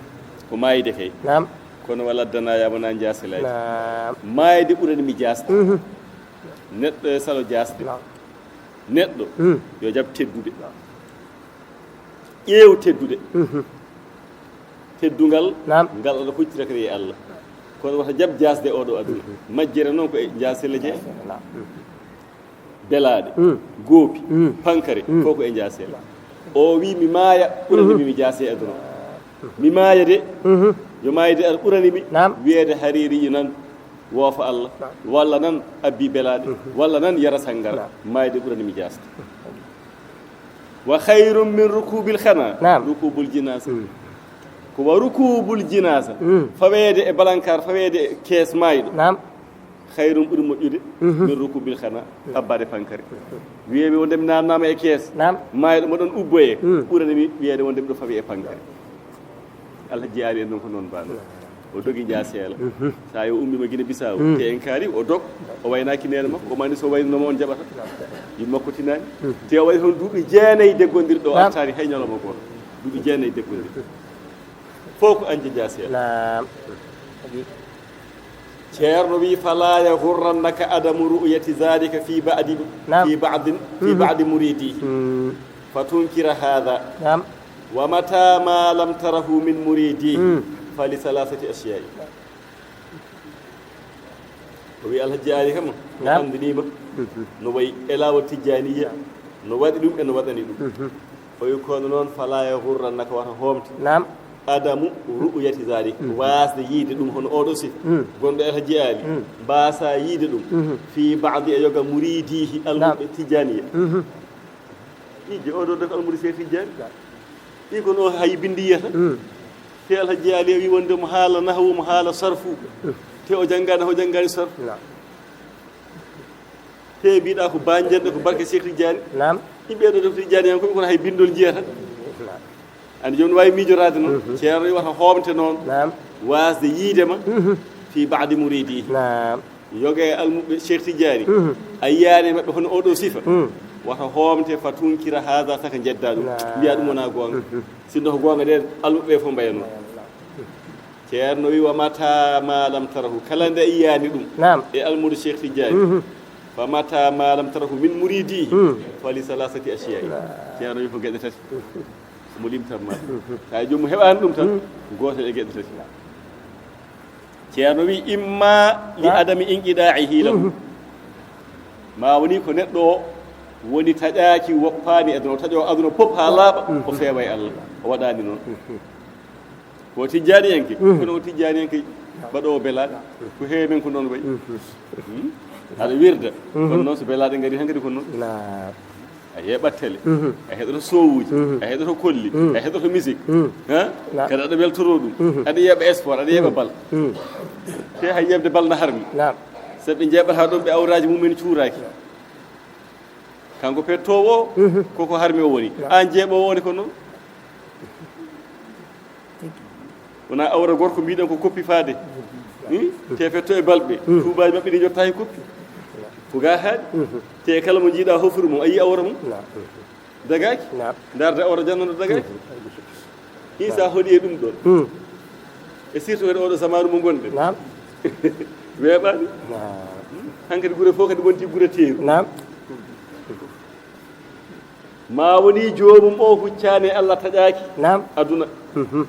Ko maayde kay. Naam. Kono wala danaya wona jaaselaaji. Naam. Maayde ɓurani mi jaasde. Mhm. Neɗɗo e salo jaasde. Naam. Neɗɗo, hmm, yo jaɓ teddude. Naam. Ƴeew teddude. Mhm. Teddungal, naam, ngal aɗa huccita kadi e Allah. Kono wata jaɓ jaasde oɗo aduna. Mhm. Majjere noon ko e jaasele je. Naam. Belaaɗe, mm, goopi, mm, pankare, mm, ko ko e jaasel. O wi mi maaya, ɓurani mi, mhm, mi jaase e aduna. Mi maaya de, mhm, yo maayde ar ɓurani mi, naam, wiyeede haririyu nan, woofa Allah, naam, walla nan abbi belaaɗe, mhm, walla nan yara sangara. Naam. Maayde ɓurani mi jaasde. Wa khayrun min rukubil khana, naam, rukubul jinaza. Mm. Ko wa rukubul jinaza, mm, faweede e balankar, faweede e kees maayɗo. Naam. Khayrun ɓuri moƴƴude, mhm, min rukubil khana, habbaade pankare. Wiyeede wonde mi naamnaama e kees, naam, maayɗo mo ɗon ubboyee, mm, ɓurani mi wiyeede wonde miɗo fawi e pankare. Alhaji Aali en noon ko noon mbaano. O dogi Njaaseela. Mhm. Sa yo ummiima Gine Bisaawo, mm, te en kaali, o dog, o waynaaki neene makko, o mani so waynoo ma on jaɓata. Yumma makko tinaani. Mm. Te o waɗi toon duuɓi jeenayi deggondirɗo, o, naam, artaani hay ñalawma gooto. Duuɓi jeenayi deggondirɗo. Fof ko an jeeja seeɗa. Naam. Ceerno wi, "Falaa yagurrannaka adamu ru'yati zaalika fi ba'di, Naam. fi ba'di, fi Mhm. ba'di muridihi. Mm. Fa tunkira haadha. Naam. Wa mata ma lam tarahu min muridihi, Mm. fa li salaasati ashyaa'i." O wi, "Alhaji Aali kam, mi Naam. anndiniima Mhm. no wayi e laawol Tijjaaniyya, no waɗi ɗum e no waɗani ɗum." Mhm. O wi, "Kono noon, falaa yagurrannaka, wata hoomte." Naam. Adamu ru'yati zaalika, Mhm. waasde yiide ɗum hono oɗo sifa. Mm. Gonɗo e Alhaji Aali, Mm. mbaasa yiide ɗum. Mhm. Fi ba'di e yoga muridihi, Naam. almuɓe Tijjaaniyya. Mhm. Ijje oɗo def almuri Seex Tijjaani. Ɗi ko no hay binndi yiyata. Mm. Te Alhaji Aali wi wonde mo haala nahwu, mo haala sarfu. Mm. Te o janngaani, o janngaani sarfu. Naam. Te mbiɗa ko banjanɗe ko barke Seex Tijjaani. Naam. Ɗi ɓeeɗo def Tijjaani en ko kono hay binndol njiyata. Naam. Andi jooni no waawi miijoraade noon. Mhm. Ceerno wi wata hoomte noon. Naam. Waasde yiide ma. Mhm. Fi ba'di muridihi. Naam. Yoga e almuɓe Seex Tijjaani. Mhm. A yiyaani maɓɓe hono oɗo sifa. Mhm. Wata hoomte fa tunkira haadha saka njedda ɗum. Naam. Mbiya ɗum wonaa goonga. Mhm. Sinno ko goonga nde almuɓe ɓe fof mbayano. Naam. Ceerno wi, "Wa mata ma lam tarahu." Kala nde a yiyaani ɗum. Naam. E almuudo Seex Tijjaani. Mhm. Fa mata ma lam tarahu min muridihi. Mhm. Fa li salasati ashiya'i. Naam. Ceerno wi ko geɗe tati. Mhm. Mo limtan ma. Mhm. Sa joomum heɓaani ɗum tan, Mhm. gootel e geɗe tati. Ceerno wi, "Imma li Naam. adami inqida'ihi lahu." Mhm. Ma woni ko neɗɗo o woni taƴaaki, woppaani e aduna, o taƴo aduna fof haa laaɓa, Mhm. o feewa e Allah. O waɗaani noon. Mhm. Ko tijjaaniyanke, Mhm. kono o tijjaaniyanke baɗoowo belaaɗe. Ko heewi men ko noon wayi. Mhm. Hmm? Aɗa wirda, Mhm. kono noon so belaaɗe ngari tan kadi ko noon. Naam. A heɓat tele, Mhm. a heɗoto sowuuji, Mhm. a heɗoto kolli, Mhm. a heɗoto misik. Mhm. Ha? Naam. Kadi aɗa weltoroo ɗum. Mhm. Aɗa yeeɓa sport, aɗa yeeɓa Mhm. bal. Mhm. Te hay yeeɓde bal na harmi. Naam. Sabu ɓe njeeɓata ɗum ɓe awraaji mum en cuuraaki. Kanko pettoowo o, Mhm. koko harmi o woni. Naam. Aan jeeɓoowo woni ko noon. Wona awra gorko mbiɗen ko koppi faade. Hmm? Te fetto e balɓe. Hmm. Tuubaaji maɓɓe ɗi njottaaki koppi. Ko ga haaɗi. Hmm. Te kala mo jiiɗa hofru mum, a yii awra mum. Naam. Dagaaki. Naam. Ndaarde awra jannoɗo dagaaki. Hmm. Isa hoɗi e ɗum ɗon. Hmm. E surtout kadi oɗo zamanu mo gonɗen. Naam. Weeɓaani. Naam. Hankadi gure fof kadi wonti gure teeru. Naam. Ma woni joomum o huccaani e Allah taƴaaki Naam. aduna. Mhm.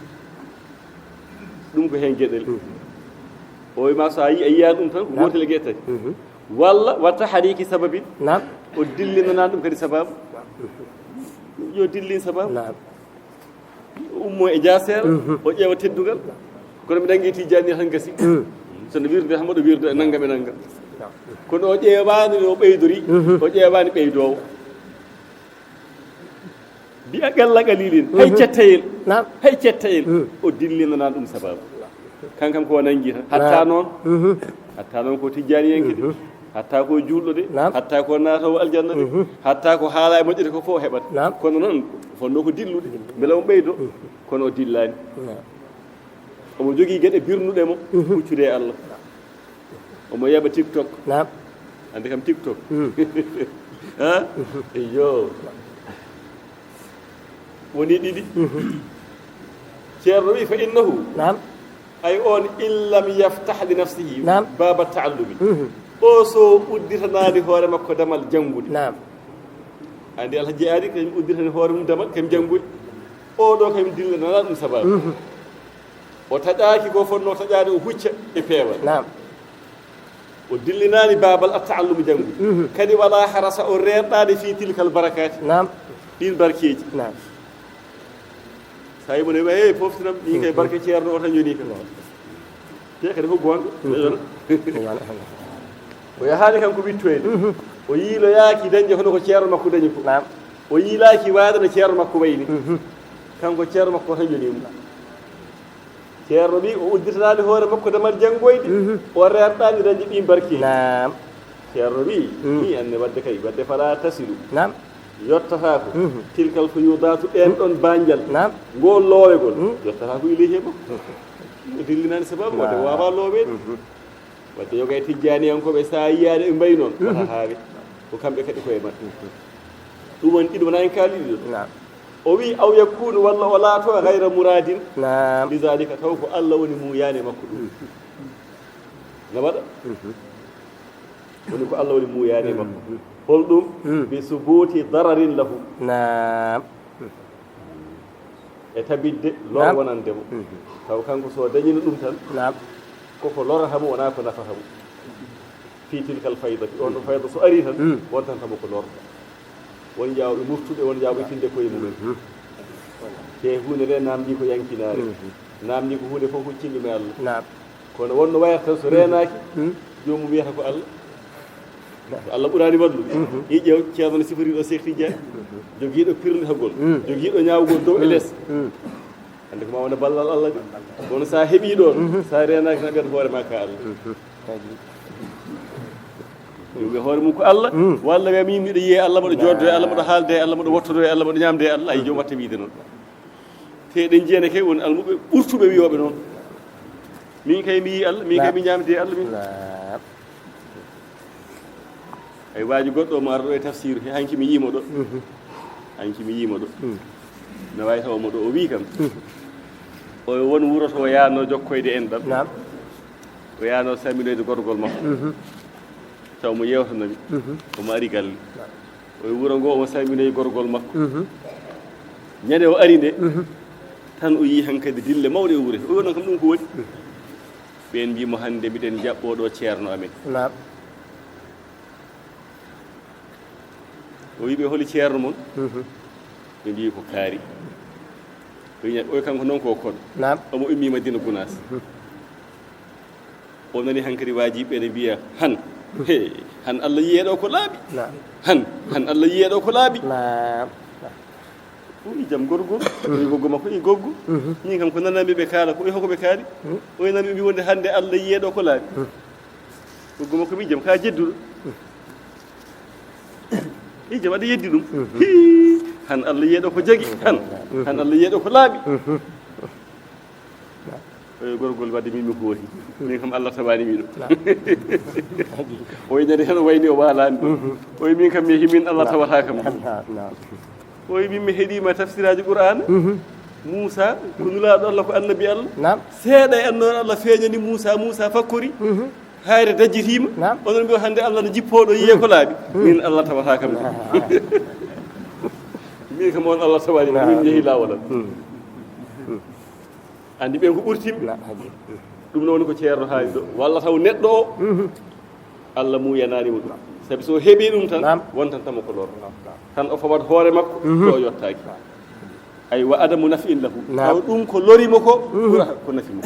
Ɗum ko heen geɗel. Mhm. O wi ma so a yi-, a yiyaani ɗum tan, ko Naam. gootel e geɗe tati. Mhm. Walla wa tahriki sababin. Naam. O dillinanaa ɗum kadi sababu. Naam. Yo dillin sababu. Naam. O ummo e jaaseera, Mhm. o ƴeewa teddungal. Kono mi nangi tijjaani tan gasi. Mhm. So no wirde tan mboɗo wirde e nanngam e nanngam. Naam. Kono o ƴeewaani no o ɓeydori, Mhm. o ƴeewaani ɓeydoowo. Mbiya qalla qalilin, hay Mhm. cettayel, Naam. hay cettayel, Mhm. o dillinanaa ɗum sababu. Kankam ko o nangi tan, hatta Naam. noon, Mhm. hatta noon ko tijjaaniyanke de, Mhm. hatta ko juulɗo de, Naam. hatta ko naatoowo aljanna de, Mhm. hatta ko haala e moƴƴere ko fof o heɓat. Naam. Kono noon, fotnoo ko dillude, mbele o ɓeydo, Mhm. kono o dillaani. Naam. Omo jogii geɗe birnuɗe mo, Mhm. huccude e Allah. Omo yeeɓa TikTok. Naam. Andi kam TikTok. Hmm. Ha? Iyo. Woni ɗiɗi. Mhm. Ceerno wi, "Fa innahu." Naam. Ay on, "In lam yaftah li nafsihi Naam. baba ta'allumi." Mhm. O so udditanaali hoore makko damal janngude. Naam. Andi Alhaji Aali kañum udditanani hoore mum damal, kañum janngude. O ɗo kañum dillananaa ɗum sababu. Mhm. O taƴaaki ko fotnoo taƴaade, o hucca e peewal. Naam. O dillinaani baabal at-ta'allum janngude. Mhm. Kadi wala harasa, o reerɗaani fi tilkal barakaati. Naam. Ɗiin barkeeji. Naam. Sa yi mo ne, "Hey, poftinam, ɗi kay Mhm. barke ceerno o tan yoni kam." Naam. Te kadi ko goonga. Mhm. Ɗum wona. O yahaani kanko wittoyde. Mhm. O yiiloyaaki dañde hono ko ceerno makko dañi ko. Naam. O yiilaaki waade no ceerno makko wayni. Mhm. Kanko ceerno makko o tan yoni mo. Ceerno wi o udditanaali hoore makko damal janngoyde, Mhm. o reerɗaani dañde ɗiin barkeeji. Naam. Ceerno wi, Mhm. ni anne wadde kay, wadde fala tasilu. Naam. Yottataako. Mhm. Tilkal fuyudaatu ɗeen Mhm. ɗon baanjal. Naam. Ngool loowegol. Mhm. Yottataako ilayhi e makko. O dillinaani sababu, wadde Naam. waawaa looweede. Mhm. Wadde yoga e tijjaaniyankooɓe, so a yiyaani ɓe mbayi noon, wata Mhm. haawe. Ko kamɓe kadi koye maɓɓe. Mhm. Ɗum woni ɗiɗo, wonaa en kaali ɗiɗo. Naam. O wi, aw yakunu, walla o laato, gayra muradin. Naam. Lidalika, taw ko Allah woni muyaane makko ɗum. Na waɗa? Woni ko Allah woni muyaane makko. Hol ɗum? Bi subuti dararin lahu. Naam. E tabitde lor wonande mo. Taw kanko so dañino ɗum tan, naam, koko lorata mo, wonaa ko nafata mo. Fi tilkal faydati, on ɗo fayda so ari tan, wontanta mo ko lor. Won jaawɓe murtuɓe, won jaawɓe tinde koye mumen. Te huunde nde namdi ko yankinaare. Namdi ko huunde fof huccinɗo mi Allah. Naam. Kono wonno wayata tan so reenaaki, joomum wiyata ko Allah. Ko Allah ɓuraani wallude. I ƴeew, ceerno no sifori ɗo Seex Tijjaani. Jogiiɗo pirlitagol. Jogiiɗo ñaawgol dow e les. Hannde ko ma wona ballal Allah de. Kono sa heɓii ɗoon, sa reenaaki na ɓiyata hoore ma ka Allah. Yo ɓe hoore mum ko Allah, walla wiya min miɗo yiyee Allah, mboɗo jooddoo e Allah, mboɗo haalde e Allah, mboɗo wottodo e Allah, mboɗo ñaamde e Allah, ay joom watta wiide noon. Te eɗen njiyana kay won almuɓe ɓurtuɓe wiyooɓe noon. Min kay mi yii Allah, min kay mi ñaamdi e Allah, min. Naam. Ay waaji goɗɗo omo ara ɗo e tafsir, he hanki mi yiimo ɗo. Hanki mi yiimo ɗo. No waawi taw omo ɗo, o wii kam. O won wuro to o yaano jokkoyde enɗam. Naam. O yaano salminoyde gorgol makko. Taw mo yeewtanami. Omo ari galle. O e wuro ngo, omo salminoyi gorgol makko. Ñande o ari nde, tan o yii hankadi dille mawɗe e wure. O wi onon kam ɗum ko waɗi? Ɓeen mbii mo hannde miɗen jaɓɓoo ɗo ceerno amen. Naam. O wi ɓe holi ceerno mon? Ɓe mbii ko kaari. O wi ñande, o wi kanko noon ko koɗo. Naam. Omo immi Madina Gunaas. O nani hankadi waajiiɓe ene mbiya, han. He, han Allah yiyee ɗo ko laaɓi. Naam. Han, han Allah yiyee ɗo ko laaɓi. Naam. O wi jam gorgol. O wi goggo makko, i goggo. Min kam ko nananmi ɓe kaala ko, i hoko ɓe kaali? O wi nani ɓe mbi wonde hannde Allah yiyee ɗo ko laaɓi. Goggo makko wi jam ka jedduɗo. I jam aɗa yeddi ɗum. Hii, han Allah yiyee ɗo ko jagi. Han, han Allah yiyee ɗo ko laaɓi. Oyo gorgol wadde min mi hooti. Min kam Allah tawaani mi ɗo. Oyo ñande tan o wayni o waalaani ɗo. Oyo min kam mi himin Allah tawata kam. Oyo min mi heɗima tafsiraaji Qur'aana. Muusa ko nulaaɗo Allah, ko annabi Allah. Naam. Seeɗa e annoon Allah feeñani Muusa, Muusa fakkori. Hayre dajjitiima. Naam. Onon mbiyo hannde Allah no jippoo ɗo yiyee ko laaɓi. Min Allah tawata kam. Min kam on Allah tawaani min, min njehi laawol am. Anndi ɓen ko ɓurtimɓe. Ɗum noon woni ko ceerno haali ɗo. Walla taw neɗɗo o, Allah muuyanaani mo ɗum. Sabi so heɓii ɗum tan, naam, wontantamo ko lor. Naam, naam. Tan o fawat hoore makko, mhm, to o yottaaki. Ay wa adamu naf'in lahu. Naam. Taw ɗum ko lori mo ko, mhm, ɓura ko nafi mo.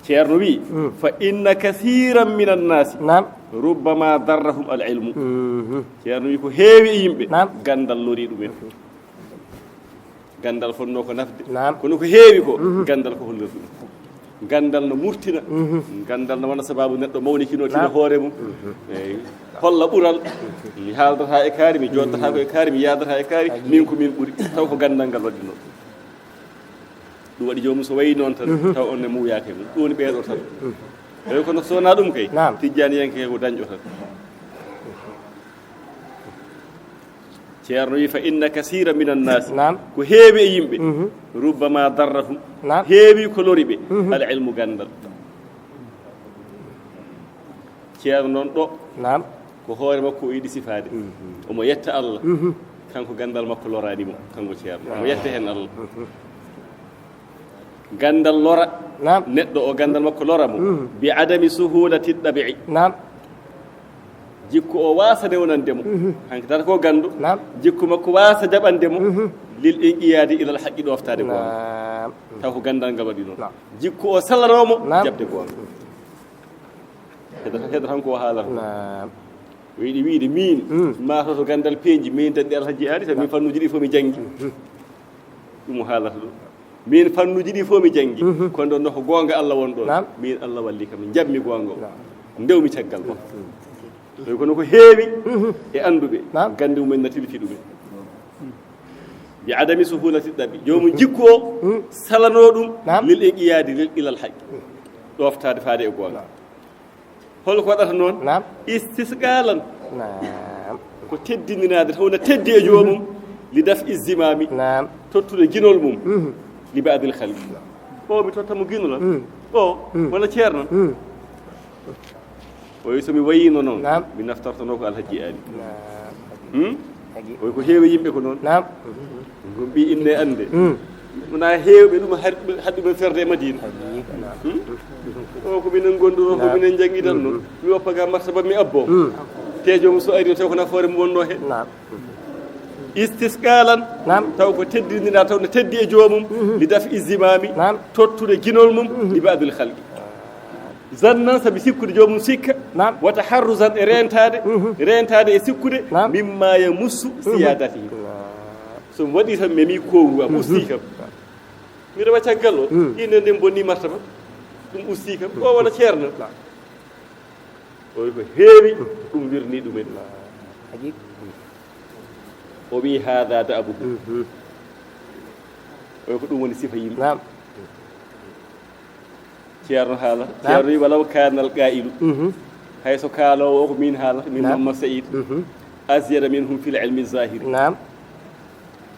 Ceerno wi, mhm, fa inna kasiran min annasi, naam, rubbama darrahum al ilmu. Mhm. Ceerno wi ko heewi e yimɓe, naam, ganndal lori ɗumen. Ganndal fotnoo ko nafde. Naam. Kono ko heewi ko, mhm, ganndal ko hollirta ɗum. Ganndal no murtina. Mhm. Ganndal no wona sababu neɗɗo mawnikinoo, naam, tina hoore mum. Mhm. Eey. Holla ɓural. Mi haaldata e kaari, mi jooɗdata ko e kaari, mi yaadata e kaari. Min ko min ɓuri. Taw ko ganndal ngal waɗi noon. Ɗum waɗi joomum so wayi noon tan, mhm, taw on ne muuyaaka e mum. Ɗum woni ɓeeɗo tan. Mhm. Eey, kono so wonaa ɗum kay, naam, tijjaaniyanke ko dañɗo tan. Ceerno wi, fa inna kasira min annasi, naam, ko heewi e yimɓe, mhm, rubbama darrahum, naam, heewi ko lori ɓe, mhm, al ilmu, ganndal. Ceerno noon ɗo, naam, ko hoore makko o yiɗi sifaade. Mhm. Omo yetta Allah. Mhm. Kanko ganndal makko loraani mo, kanko ceerno. Omo, naam, yetta heen Allah. Mhm. Ganndal lora, naam, neɗɗo o, ganndal makko lora mo. Mhm. Bi adami suhulati ɗabi'i. Naam. Jikku o waasa newnande mo. Mhm. Hanki tata ko ganndo. Naam. Jikku makko waasa jaɓande mo. Mhm. Lil inqiyaadi ilal haqqi, ɗooftaade ko. Naam. Taw ko ganndal ngal waɗi noon. Naam. Jikku o salanoo mo, naam, jaɓde goonga. Heɗata, heɗata tan ko o haalata. Naam. O yiɗi wiide min, mm, maa to, to ganndal peeji, min dañde Alhaji Aali, sabi min, naam, fannuuji ɗi fof mi janngi. Mhm. Ɗum o haalata ɗum. Min fannuuji ɗi fof mi janngi. Mhm. Kono ɗon no ko goonga Allah won ɗon. Naam. Min Allah walli kam, njaɓmi goonga o. Naam. Ndewmi caggal makko. Mhm. Tawi kono ko heewi, mhm, e annduɓe, naam, gannde mumen na tilfi ɗumen. Bi adami suhulati ɗabi. Joomum jikku o, mm, salanoo ɗum, naam, lil inqiyaadi, lil ilal haqqi. Ɗooftaade faade e goonga. Naam. Hol ko waɗata noon? Naam. Istisqaalan. Naam. Ko teddiniraade, taw na teddi e joomum. Li daf izzimami. Naam. Tottude ginol mum. Mhm. Li ba'dil khalqi. O, mi totta mo ginol am. Mm. O, mm, wona ceerno. Mm. O wi, so mi wayino noon, naam, mi naftortono ko Alhaji Ali. Naam. Hmm? Hagi. O wi, ko heewi yimɓe ko noon. Naam. Ɗum ɓi inne annde. Mm. Wona heewɓe ɗum haɗ-, haɗ ɗumen ferde e Madina. Hagi, naam. Hmm? O, ko minen gonduno, ko, naam, minen janngitan noon. Mm. Mi woppa ga martaba mi abbo. Mm. Te joomum so ari, taw ko nafoore mum wonno he. Naam. Istisqalan. Naam. Taw ko teddinira, taw no teddi e joomum. Mhm. Li daf izzimami. Naam. Tottude ginol mum. Mhm. Li ba'dil khalqi. Zannan, sabi sikkude joomum sikka. Naam. Wa taharruzan, e reentaade. Mhm. Reentaade e sikkude. Naam. Mimma yamussu, mhm, siyadatihi. Naam. So mi waɗi tan, memi koowu am, mhm, usti kam. Miɗo wa caggal o. Mm. Inde nden bonni martaba. Ɗum usti kam. Mm. O wona ceerno. Naam. O wi, ko heewi, mm, ɗum wirni ɗumen. Hagi. O wi, hada da'abuhu. Mhm. O wi, ko ɗum woni sifa yimɓe. Naam. Ceerno haala. Naam. Ceerno wi, walaw kana al qailu. Mhm. Hay so kaaloowo o ko min haalata, min, naam, Mamma Seyid. Mhm. Azyada minhum fil ilmi zahiri. Naam.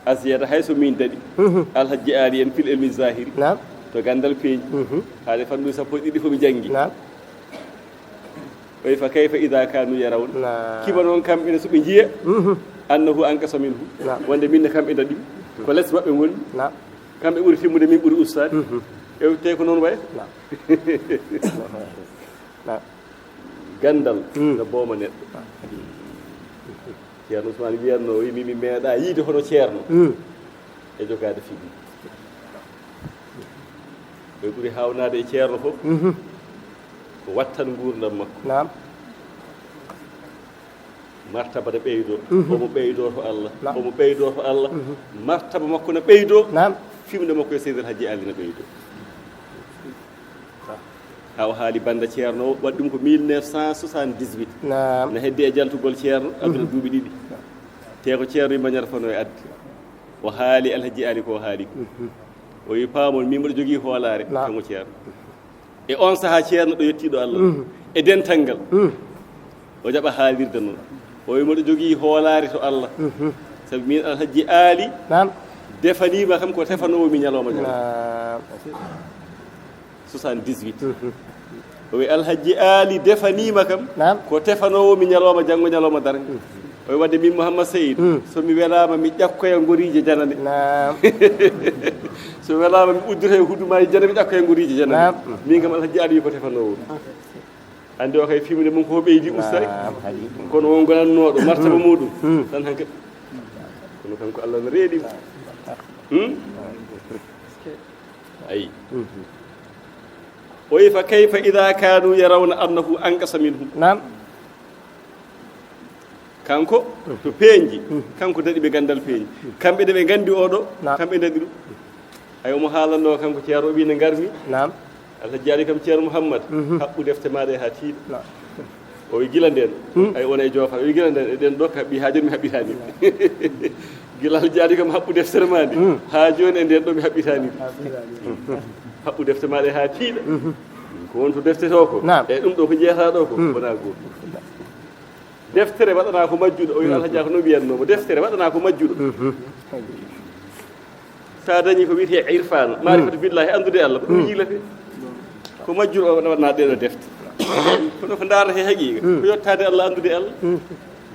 Azyada, hay so min daɗi. Mhm. Alhaji Ali en fil ilmi zahiri. Naam. To gandal peeji. Mhm. Haade fannu sappo e ɗiɗi ko mi janngi. Naam. O wi, fa kayfa idha kanu yarawna. Naam. Kiba noon kamɓe ne so ɓe njiya. Mhm. Annahu anqasa minhu. Naam. Wonde min ne kamɓe daɗi. Ko les maɓɓe ngoni. Naam. Kamɓe ɓuri timmude, min ɓuri ustaade. Mhm. E te ko noon wayi. Naam. Naam. Gandal, mm, no booma neɗɗo. Ceerno Ousmane wiyatno, o wi, mi, mi meeɗa yiide hono ceerno. Mm. E jogaade figgu. Ɓe ɓuri haawnaade e ceerno fof. Mhm. Ko wattan nguurndam makko. Naam. Martaba ne ɓeydo, mhm, omo ɓeydo to Allah, naam, omo ɓeydo to Allah. Mhm. Martaba makko ne ɓeydo. Naam. Fimde makko e Seydi El Hadji Ali ne ɓeydo. Ha o haali banda ceerno o, waɗi ɗum ko mille neuf cent soixante-dix-huit. Naam. Na heddi e jaltugol ceerno, aduna, mhm, duuɓi ɗiɗi. Te ko ceerno yimɓe ñaata fano e addi. O haali Alhaji Ali ko o haali ko. Mhm. O wi, paamon, min mboɗo jogii hoolaare, naam, kanko ceerno. E on sahaa ceerno ɗo yettiiɗo Allah. Mhm. E dental ngal. Mhm. O jaɓa haalirde noon. O wi, mboɗo jogii hoolaare to Allah. Mhm. Sabi min Alhaji Ali, naam, defaniima kam ko tefanoowo mi ñalawma janngo. Naam. Soixante-dix-huit. Mhm. O wi, Alhaji Ali defaniima kam, naam, ko tefanoowo mi ñalawma janngo, ñalawma darnga. Mhm. O wi, wadde min Mouhammad Seyid, hmm, so mi welaama, mi ƴakkoya ngoriije janane. Naam. So welaama, mi udditoya hudumaaji janane, mi ƴakkoya ngoriije janane. Naam. Min kam Alhaji Ali ko tefanoowo. Anndi o kay fimde mum ko ɓeydi ustay. Naam, hadi. Kono won gonannooɗo martaba, hmm, muɗum. Hmm. Tan hankadi. Kono kanko Allah no reeɗi mo. Hmm? Ayi. Mhm. O wi, fa kayfa idha kanu yarawna annahu anqasa minhum. Naam. Kanko, to peeñji, kanko daɗi ɓe gandal peeñji. Kamɓe de ɓe gandi oɗo, naam, kamɓe daɗi ɗum. Ay, omo haalanno kanko ceerno, o wi, nde ngarmi. Naam. Alhaji Ali kam, ceerno Mouhammad, mhm, haɓɓu defte maɗa ha tiiɗa. Naam. O wi, gila nden, hmm, ay, on e joofar. O wi, gila nden, eɗen ɗo haɓɓi, ha joni mi haɓɓitani. Gila Alhaji Ali kam haɓɓu deftere ma nde, hmm, ha joni e nden ɗo mi haɓɓitani. Haɓɓitani. Haɓɓu defte maɗa ha tiiɗa. Mhm. Ko won to defte to ko. Naam. E ɗum ɗo ko jeeyata ɗo ko, hmm, wona gotum. Deftere waɗana ko majjuɗo, o wi, mhm, Alhaji ko no wiyatno mo. Deftere waɗana ko majjuɗo. Mhm. Sa dañi ko wiyetee irfaan, maarifatu, hmm, billaahi, anndude Allah, ko ɗum, hmm, yiilete. Ko majjuɗo o waɗana ɗeɗo defte. Kono ko ndaarata he haqiiqa, hmm, ko yottaade Allah, anndude Allah. Hmm.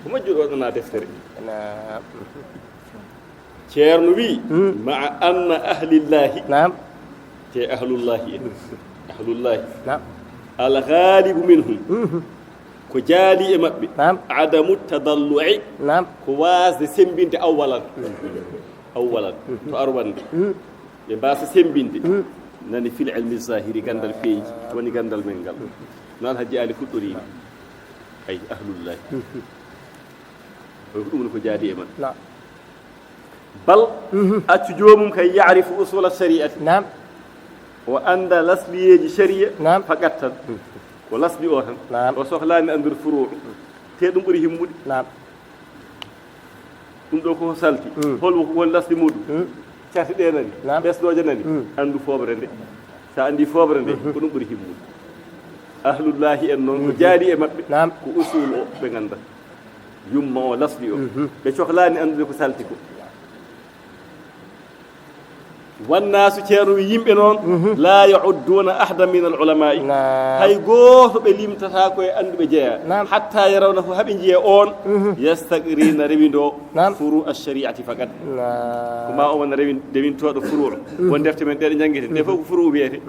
Ko majjuɗo waɗana deftere. Naam. Ceerno wi, hmm, ma'a anna ahlillahi. Naam. Te ahlullahi en. Ahlullahi. Naam. Al ghalibu minhum. Mhm. Ko jaali e maɓɓe. Naam. Adamu tadallu'i. Naam. Ko waasde semmbinde awwalan. Awwalan. To arwande. Mm. Ɓe mbaasa semmbinde. Mm. Nani fil ilmi zahiri, gandal peeji. Woni gandal men ngal. No Alhaji Ali fuɗɗori. Ay, ahlullahi. Mm. Ko ɗum woni ko jaadi e maɓɓe. Naam. Bal, mhm, accu joomum kay ya'rifu usula shari'ati. Naam. O annda lasliyeeji shari'a. Naam. Faqat tan. Ko lasli o tan. Naam. O sohlaani anndude furuu'u. Te ɗum ɓuri himmude. Naam. Ɗum ɗo ko salti. Mm. Hol ko woni lasli muɗum? Mm. Carte ɗe nani. Naam. Ɓesdooje nani. Mm. Anndu fooɓre nde. Sa anndi fooɓre nde, mhm, ko ɗum ɓuri himmude. Ahlullahi en noon, ko, mhm, jaadi e maɓɓe, naam, ko usul o ɓe ngannda. Yumma o, lasli o. Mhm. Ɓe cohlaani anndude ko salti ko. Wannaasu, Ceerno wi, yimɓe noon, la yaudduuna ahadan min al ulamaai, hay gooto ɓe limtataa ko e annduɓe jeyaa, hatta yarawnahu, haa ɓe njiya oon, yastaqrina, rewindoo, furu ashariati faqat. Ko ma o wona rewin-, rewintooɗo furu. Won defte men ɗe ɗe njanngeten, ɗe fof ko furu wiyete.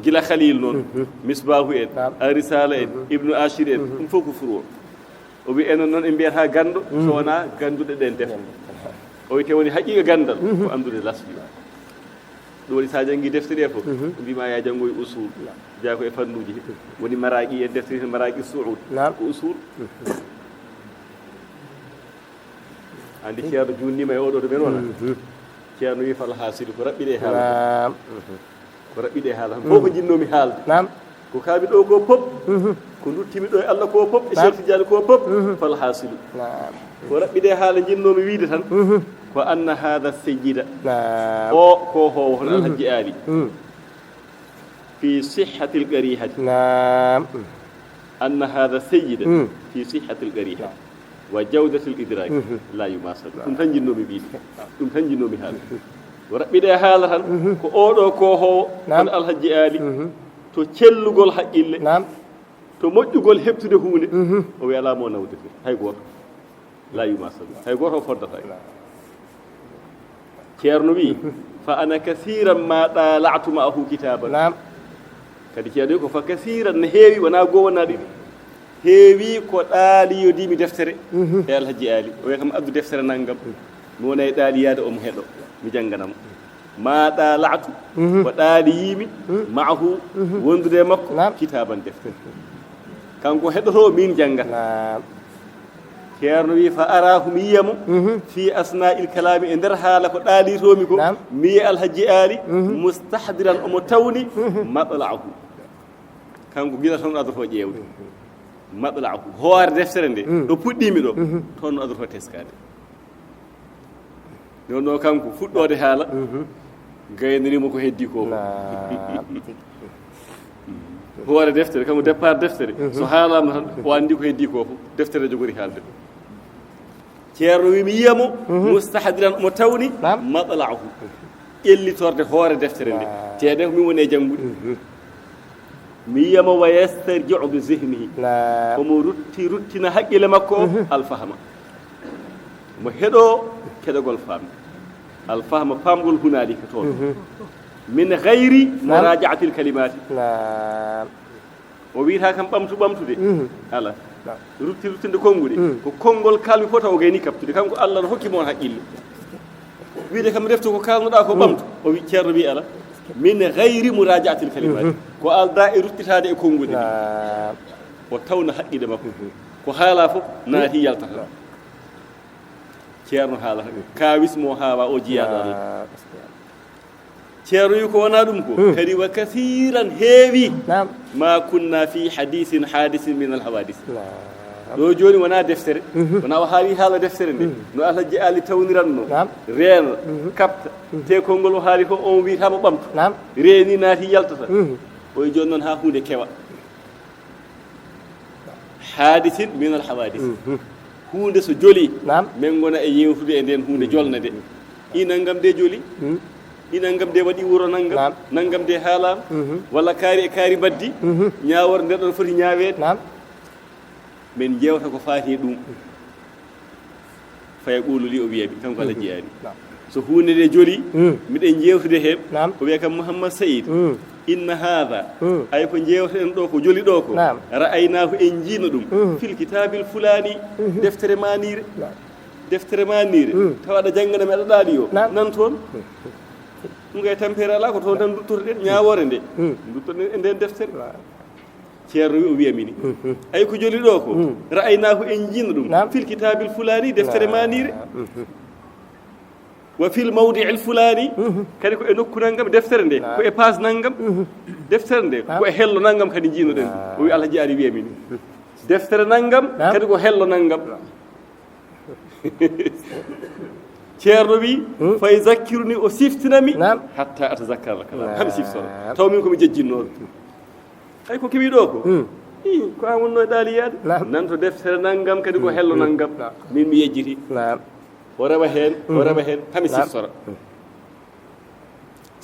Gila Khalil noon, Misbahu en, Ar-Risala en, Ibnu Ashir en, ɗum fof ko furu. O wi, enen noon en mbiyata ganndo, so wonaa gannduɗo ɗeen defte. O wi, te woni haqiiqa ganndal, ko anndude lasli. Ɗum woni so a janngii defte ɗe fof, mbima ya janngoy usul, jeyaa ko e fannuuji he. Woni Maraaqi en, defte he Maraaqi Suud, ko usul. Anndi Ceerno juutniima e oɗo to men wona. Ceerno wi, fal haasilu, ko raɓɓiɗe haala. Ko raɓɓiɗe haala. Fof ko njinnoomi haalde. Ko kaami ɗo ko pop, ko nduttimi ɗo e Allah ko pop, e Cheikh Tidiane ko pop, fal haasilu. Ko raɓɓiɗe haala njinnoomi wiide tan, ko anna hada sayyida. O ko hoowo hono Alhaji Ali. Fi sihhatil qarihati. Anna hada sayyida fi sihhatil qarihati. Wa jawdatil idraki la yumasalu. Ɗum tan njinnoomi wiide. Ɗum tan njinnoomi haalde. Ko raɓɓiɗe haala tan, ko oɗo ko hoowo hono Alhaji Ali. To cellugol haqqille, to moƴƴugol heɓtude huunde, o wi alaa mo nawdete, hay gooto. La yumasalu. Hay gooto o foddata. Ceerno wi, fa ana kasiran ma ɗaala'tu ma'ahu kitaban. Kadi Ceerno wi ko fa kasiran, no heewi, wonaa goo, wonaa ɗiɗi. Heewi ko ɗaaliyodiimi deftere e Alhaji Ali. O wiya kam, addu deftere nanngam. Mi wona e ɗaaliyaade, omo heɗo. Mi janngana mo. Ma ɗaala'tu, ko ɗaaliyiimi, ma'ahu, wondude e makko, kitaban, deftere. Kanko heɗoto, min janngata. Ceerno wi, fa araahu, mi yiya mo, fi asna'il kalaami, e nder haala ko ɗaalitoomi ko, mi yiya Alhaji Ali, mustahdiran, omo tawni, matla'ahu. Kanko gila toon adotoo ƴeewde. Matla'ahu, hoore deftere nde, ɗo puɗɗiimi ɗo, toon adotoo teskaade. Ɗum ɗo kanko fuɗɗoode haala, gaynanimo ko heddi ko. Hoore deftere, kanko départ deftere, so haalaama tan, o anndi ko heddi ko fof, deftere jogori haalde. Ceerno wi, mi yiya mo, mustahdiran, omo tawni, matla'ahu, ƴellitorde hoore deftere nde. Teede ko min woni e janngude. Mi yiya mo, wa yastarji'u bi zihnihi. Omo rutti, ruttina haqqille makko o, alfahma. Mo heɗo keɗogol faamde. Alfahma, paamgol hunaalika toon. Min gayri muraja'atil kalimaati. O wiyata kam ɓamtu ɓamtude. Ala. Rutti ruttinde konnguɗi. Ko konngol kalmi fof taw o gayni kaɓtude. Kanko Allah no hokki mo on haqqille. Wiide kam reftu ko kalnoɗaa ko ɓamtu. O wi, Ceerno wi ala. Min gayri muraja'atil kalimaati. Ko aldaa e ruttitaade e konnguɗi ɗi. O tawna haqqille makko. Ko haalaa fof naati yaltata. Ceerno haala kawis mo haawa o jiyaɗo Allah. Ceerno wi ko wonaa ɗum ko. Kadi wa kasiran heewi. Ma kunna fi hadisin hadisin min al hawadis. Ɗo jooni wonaa deftere. Wonaa o haali haala deftere nde. No Alhaji Ali tawniranno. Reena, kaɓta. Te konngol o haali ko on wiyata mo ɓamtu. Reeni naati yaltata. O wi jooni noon haa huunde kewa. Hadisin min al hawadis. Huunde so joli, min ngona e yewtude e nden huunde jolnde nde. I nanngam de joli. I nanngam de waɗi wuro nanngam. Nanngam de haalaama. Walla kaari e kaari mbaddi. Ñaawoore nden ɗon foti ñaaweede. Min njewta ko faati e ɗum. Fa yaqulu li, o wiya mi, kanko Alhaji Ali. So huunde nde joli, miɗen njewtude heen. O wiya kam, Mouhammad Saïd, inna haada, ay ko njewtoɗen ɗo, ko joli ɗo ko, ra'aynahu, en njiino ɗum, fil kitaabil fulaani, deftere maaniire. Deftere maaniire. Tawa aɗa janngana mi, aɗa ɗaali o. Nan toon. Ɗum kay tampere alaa, ko toon tan nduttotoɗen ñaawoore nde. Nduttoɗen e nden deftere. Ceerno wi, o wiya mini. Ay ko joli ɗo ko, ra'aynahu, en njiino ɗum, fil kitaabil fulaani, deftere maaniire. Wa fil mawdi'il fulaani, kadi ko e nokku nanngam, deftere nde ko e paas nanngam. Deftere nde ko e hello nanngam kadi njiinoɗen ɗum. O wi Alhaji Ali wiya mini. Deftere nanngam kadi ko hello nanngam. Ceerno wi, fa yuzakkiruni, o siftinami, hatta atazakkara al kalam, hami siftora. Taw min ko mi jejjinnooɗo. Ay ko kewi ɗo ko. Ii, ko an wonno e ɗaaliyaade. Nan to deftere nanngam kadi ko hello nanngam. Min mi yejjiti. O rewa heen, o rewa heen, hami siftora.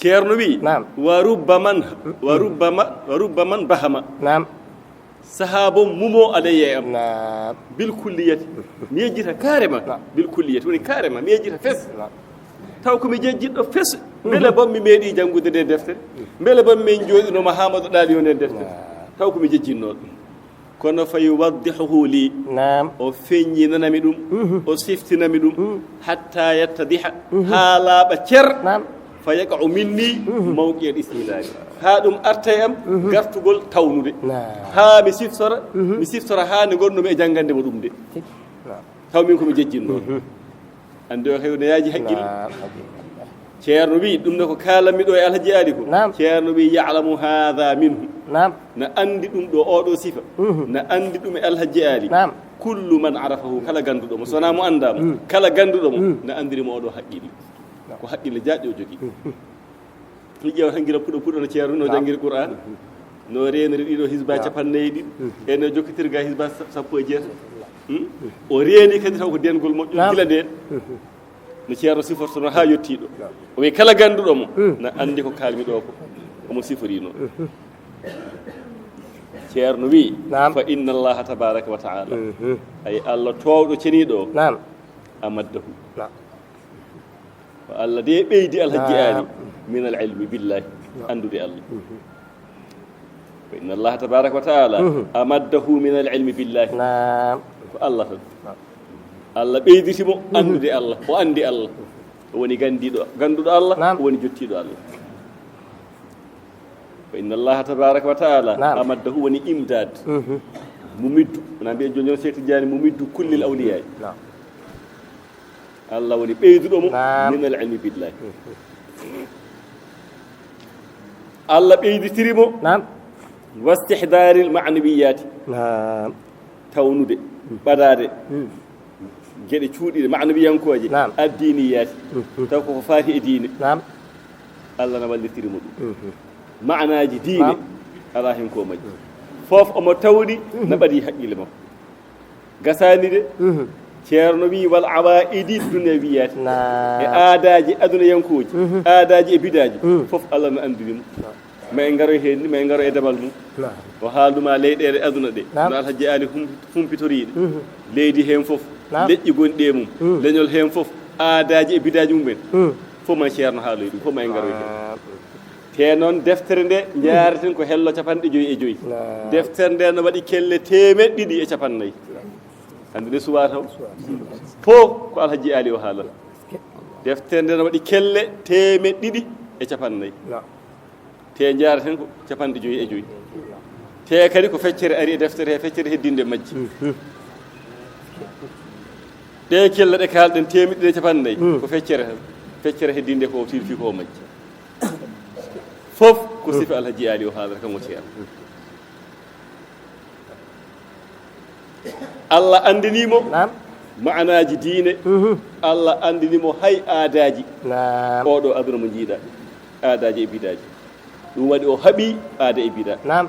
Ceerno wi, naam, wa rubba man, wa rubba ma, wa rubba man bahama. Naam. Sahaaba mumo alayya e am. Naam. Bil kulliyati. Mi yejjita carrément. Naam. Bil kulliyati. Woni carrément, mi yejjita fes. Naam. Taw ko mi jejjitɗo fes. Mbele bom mi meeɗi janngude nde deftere? Mbele bom min jooɗinooma haa mbaɗo ɗaali o nden deftere? Naam. Taw ko mi jejjinnooɗo. Kono fa yuwaddihuhu li. Naam. O feññinanami ɗum. Mhm. O siftinami ɗum. Mhm. Hatta yattadiha. Mhm. Haa laaɓa cer. Naam. Fa yaqa'u minni, mhm, mawqi'al istidlali. Haa ɗum arta e am, mhm, gartugol tawnude. Naam. Haa mi siftora, mhm, mi siftora haa nde ngonnumi e janngande mo ɗum de. Naam. Taw min ko mi jejjinno. Mhm. Anndi o heew ne yaaji haqqille. Naam. Ceerno wi, ɗum ne ko kaalanmi ɗo e Alhaji Aali ko. Naam. Ceerno wi, ya'lamu hadha minhu. Naam. Na anndi ɗum ɗo, oɗo sifa. Mhm. Na anndi ɗum e Alhaji Aali. Naam. Kullu man arafahu, kala gannduɗo mo. So wonaa mo anndaa mo. Mm. Kala gannduɗo mo, mm, na anndiri mo oɗo haqqille. Naam. Ko haqqille jaaƴɗe o jogii. Mm. Mi ƴeewa tan gila puɗo puɗo no Ceerno no, naam, janngiri Qur'aan. No reeniri ɗiɗo hisba, naam, capanɗe nayi ɗiɗi. Mhm. E no jokkitirga hisba sa-, sappo e jeetati. Hmm? O reeni kadi taw ko dengol moƴƴo, naam, gila ndeen. Mhm. No Ceerno sifortono haa yettii ɗo. Naam. O wi kala gannduɗo mo, mhm, na anndi ko kaalmi ɗo ko. Omo siforino. Mhm. Ceerno wi, naam, fa inna Allaha tabaraka wa ta'ala. Mhm. Ay Allah toowɗo ceniiɗo o. Naam. Amaddahu. Naam. Ko Allah de ɓeydi Alhaji, naam, Aali min al ilmi billahi, naam, anndude Allah. Mhm. Fa inna Allaha tabaraka wa ta'ala, mhm, amaddahu min al ilmi billahi. Naam. Ko Allah tan. Naam. Allah ɓeyditi mo, mhm, anndude Allah. O anndi Allah. O woni ganndiiɗo, gannduɗo Allah, naam, o woni jottiiɗo Allah. Fa inna Allaha tabaraka wa ta'ala, naam, amaddahu woni imdad. Mhm. Mo middu. Wona mbiyen jooni jooni Seex Tijjaani mo middu kullil awliyaa. Naam. Allah woni ɓeyduɗo mo, naam, min al ilmi billahi. Allah ɓeyditiri mo, naam, wastihdaril ma'nawiyati. Naam. Tawnude, ɓadaade, mm, geɗe cuuɗiɗe, ma'nawiyankooje, naam, addiniyati. Mm. Taw koko faati e diine. Naam. Allah na wallitiri mo ɗum. Mm. Ma'anaaji diine, naam, alaa hen ko majji. Mm. Fof omo tawɗi, mm, na ɓadi haqqille makko. Gasaani de. Mhm. Ceerno wi, wal awaa'idi dunyawiyaati. Naam. E aadaaji adunayankooji, mhm, aadaaji e bidaaji, mhm, fof Allah no anndiri mo. Naam. Ma en ngaroy heen ni, ma en ngaroy e damal mum. Naam. O haalnuma leyɗeele aduna ɗe. Naam. No Alhaji Aali hum-, humpitori ɗe. Mhm. Leydi heen fof. Naam. Leƴƴi gonɗi e mum. Mhm. Leñol heen fof. Aadaaji e bidaaji mum en. Mhm. Fof ma Ceerno haaloy ɗum, fof ma en ngaroy heen. Naam. Te noon, deftere nde njaareten ko hello capanɗe joyi e joyi. Naam. Deftere nde no waɗi kelle teemeɗɗe ɗiɗi e capanɗe nayi. Hannde nde suwaa taw. Fof ko Alhaji Aali o haalata. Deftere nde no waɗi kelle teemeɗɗe ɗiɗi e capanɗe nayi. Naam. Te njaareten ko capanɗe joyi e joyi. Te kadi ko feccere ari e deftere he, feccere heddinde majji. Mhm. Ɗe kelle ɗe kaalɗen teemeɗɗe ɗiɗi e capanɗe nayi, mhm, ko feccere tan. Feccere heddinde ko o tilfi ko majji. Fof ko sifa Alhaji Aali o haalata, kanko Ceerno. Allah anndini mo, naam, ma'anaaji diine. Mhm. Allah anndini mo hay aadaaji. Naam. Oɗo aduna mo njiiɗa, aadaaji e bidaaji. Ɗum waɗi o haɓi aada e bidaa. Naam.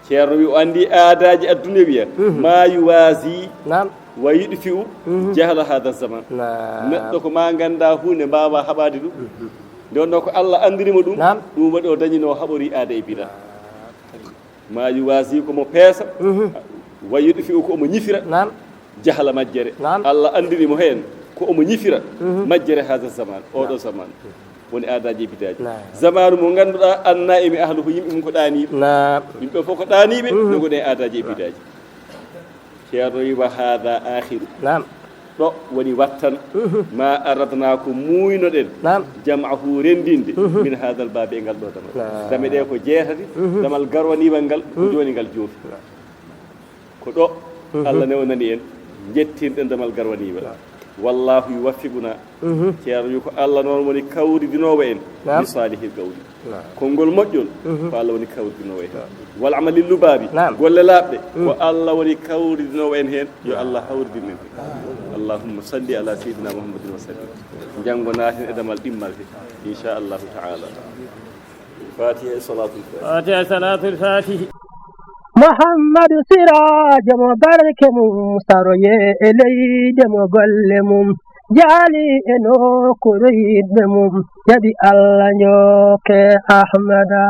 Ceerno wi o anndi aadaaji addunawiya, mhm, ma yuwazi, naam, wa yudfi'u, mhm, jahla hada zaman. Naam. Neɗɗo ko ma ngannda huunde mbaawa haɓaade ɗum. Mhm. Nde wonno ko Allah anndiri mo ɗum, naam, ɗum waɗi o dañino haɓori aada e bidaa. Naam. Ma yuwazi ko mo peesa, mhm, wa yudfi'u ko omo ñifira. Naam. Jahla majjere. Naam. Allah anndini mo heen ko omo ñifira, mhm, majjere hada zaman, oɗo, naam, zaman. Woni aadaaji e bidaaji. Naam. Zamanu mo ngannduɗaa, anna e mi ahluhu, yimɓe mum ko ɗaaniiɓe. Naam. Yimɓe fof ko ɗaaniiɓe, mhm, no ngoni e aadaaji e bidaaji. Ceerno wi, wa hada akhiru. Naam. Ɗo woni wattan, mhm, ma aradna ko muuynoɗen, naam, jam'ahu renndinde, mhm, min hadal baabi e ngal ɗo damal. Naam. Dame ɗe ko jeetati, mhm, damal garwaniiwal ngal, ko, mhm, jooni ngal joofi. Naam. Ko ɗo, mhm, Allah newnani en, njettinɗen damal garwaniiwal. Naam. Wallahu yuwaffiquna. Mhm. Ceerno wi ko Allah noon woni kawridinoowo en, naam, li salihil qawli. Naam. Konngol moƴƴol, mhm, ko Allah woni kawridinoowo en. Naam. Wal amali lubabi, naam, golle laaɓɗe, ko, mhm, Allah woni kawridinoowo en heen. Yo Allah hawridin en heen. Allahumma salli ala sayyidina Muhammadin wa sallim. Janngo naaten e damal ɗimmal he, inchallahu ta'ala. Fatiha e salatul fatiha. Fatiha e salatul fatiha. Muhammadu Siraajo mo barke mum, saroye e leyde mo golle mum. jaali e nokkuure yiɗɓe mum, jaɓi Allah njokke Ahmada.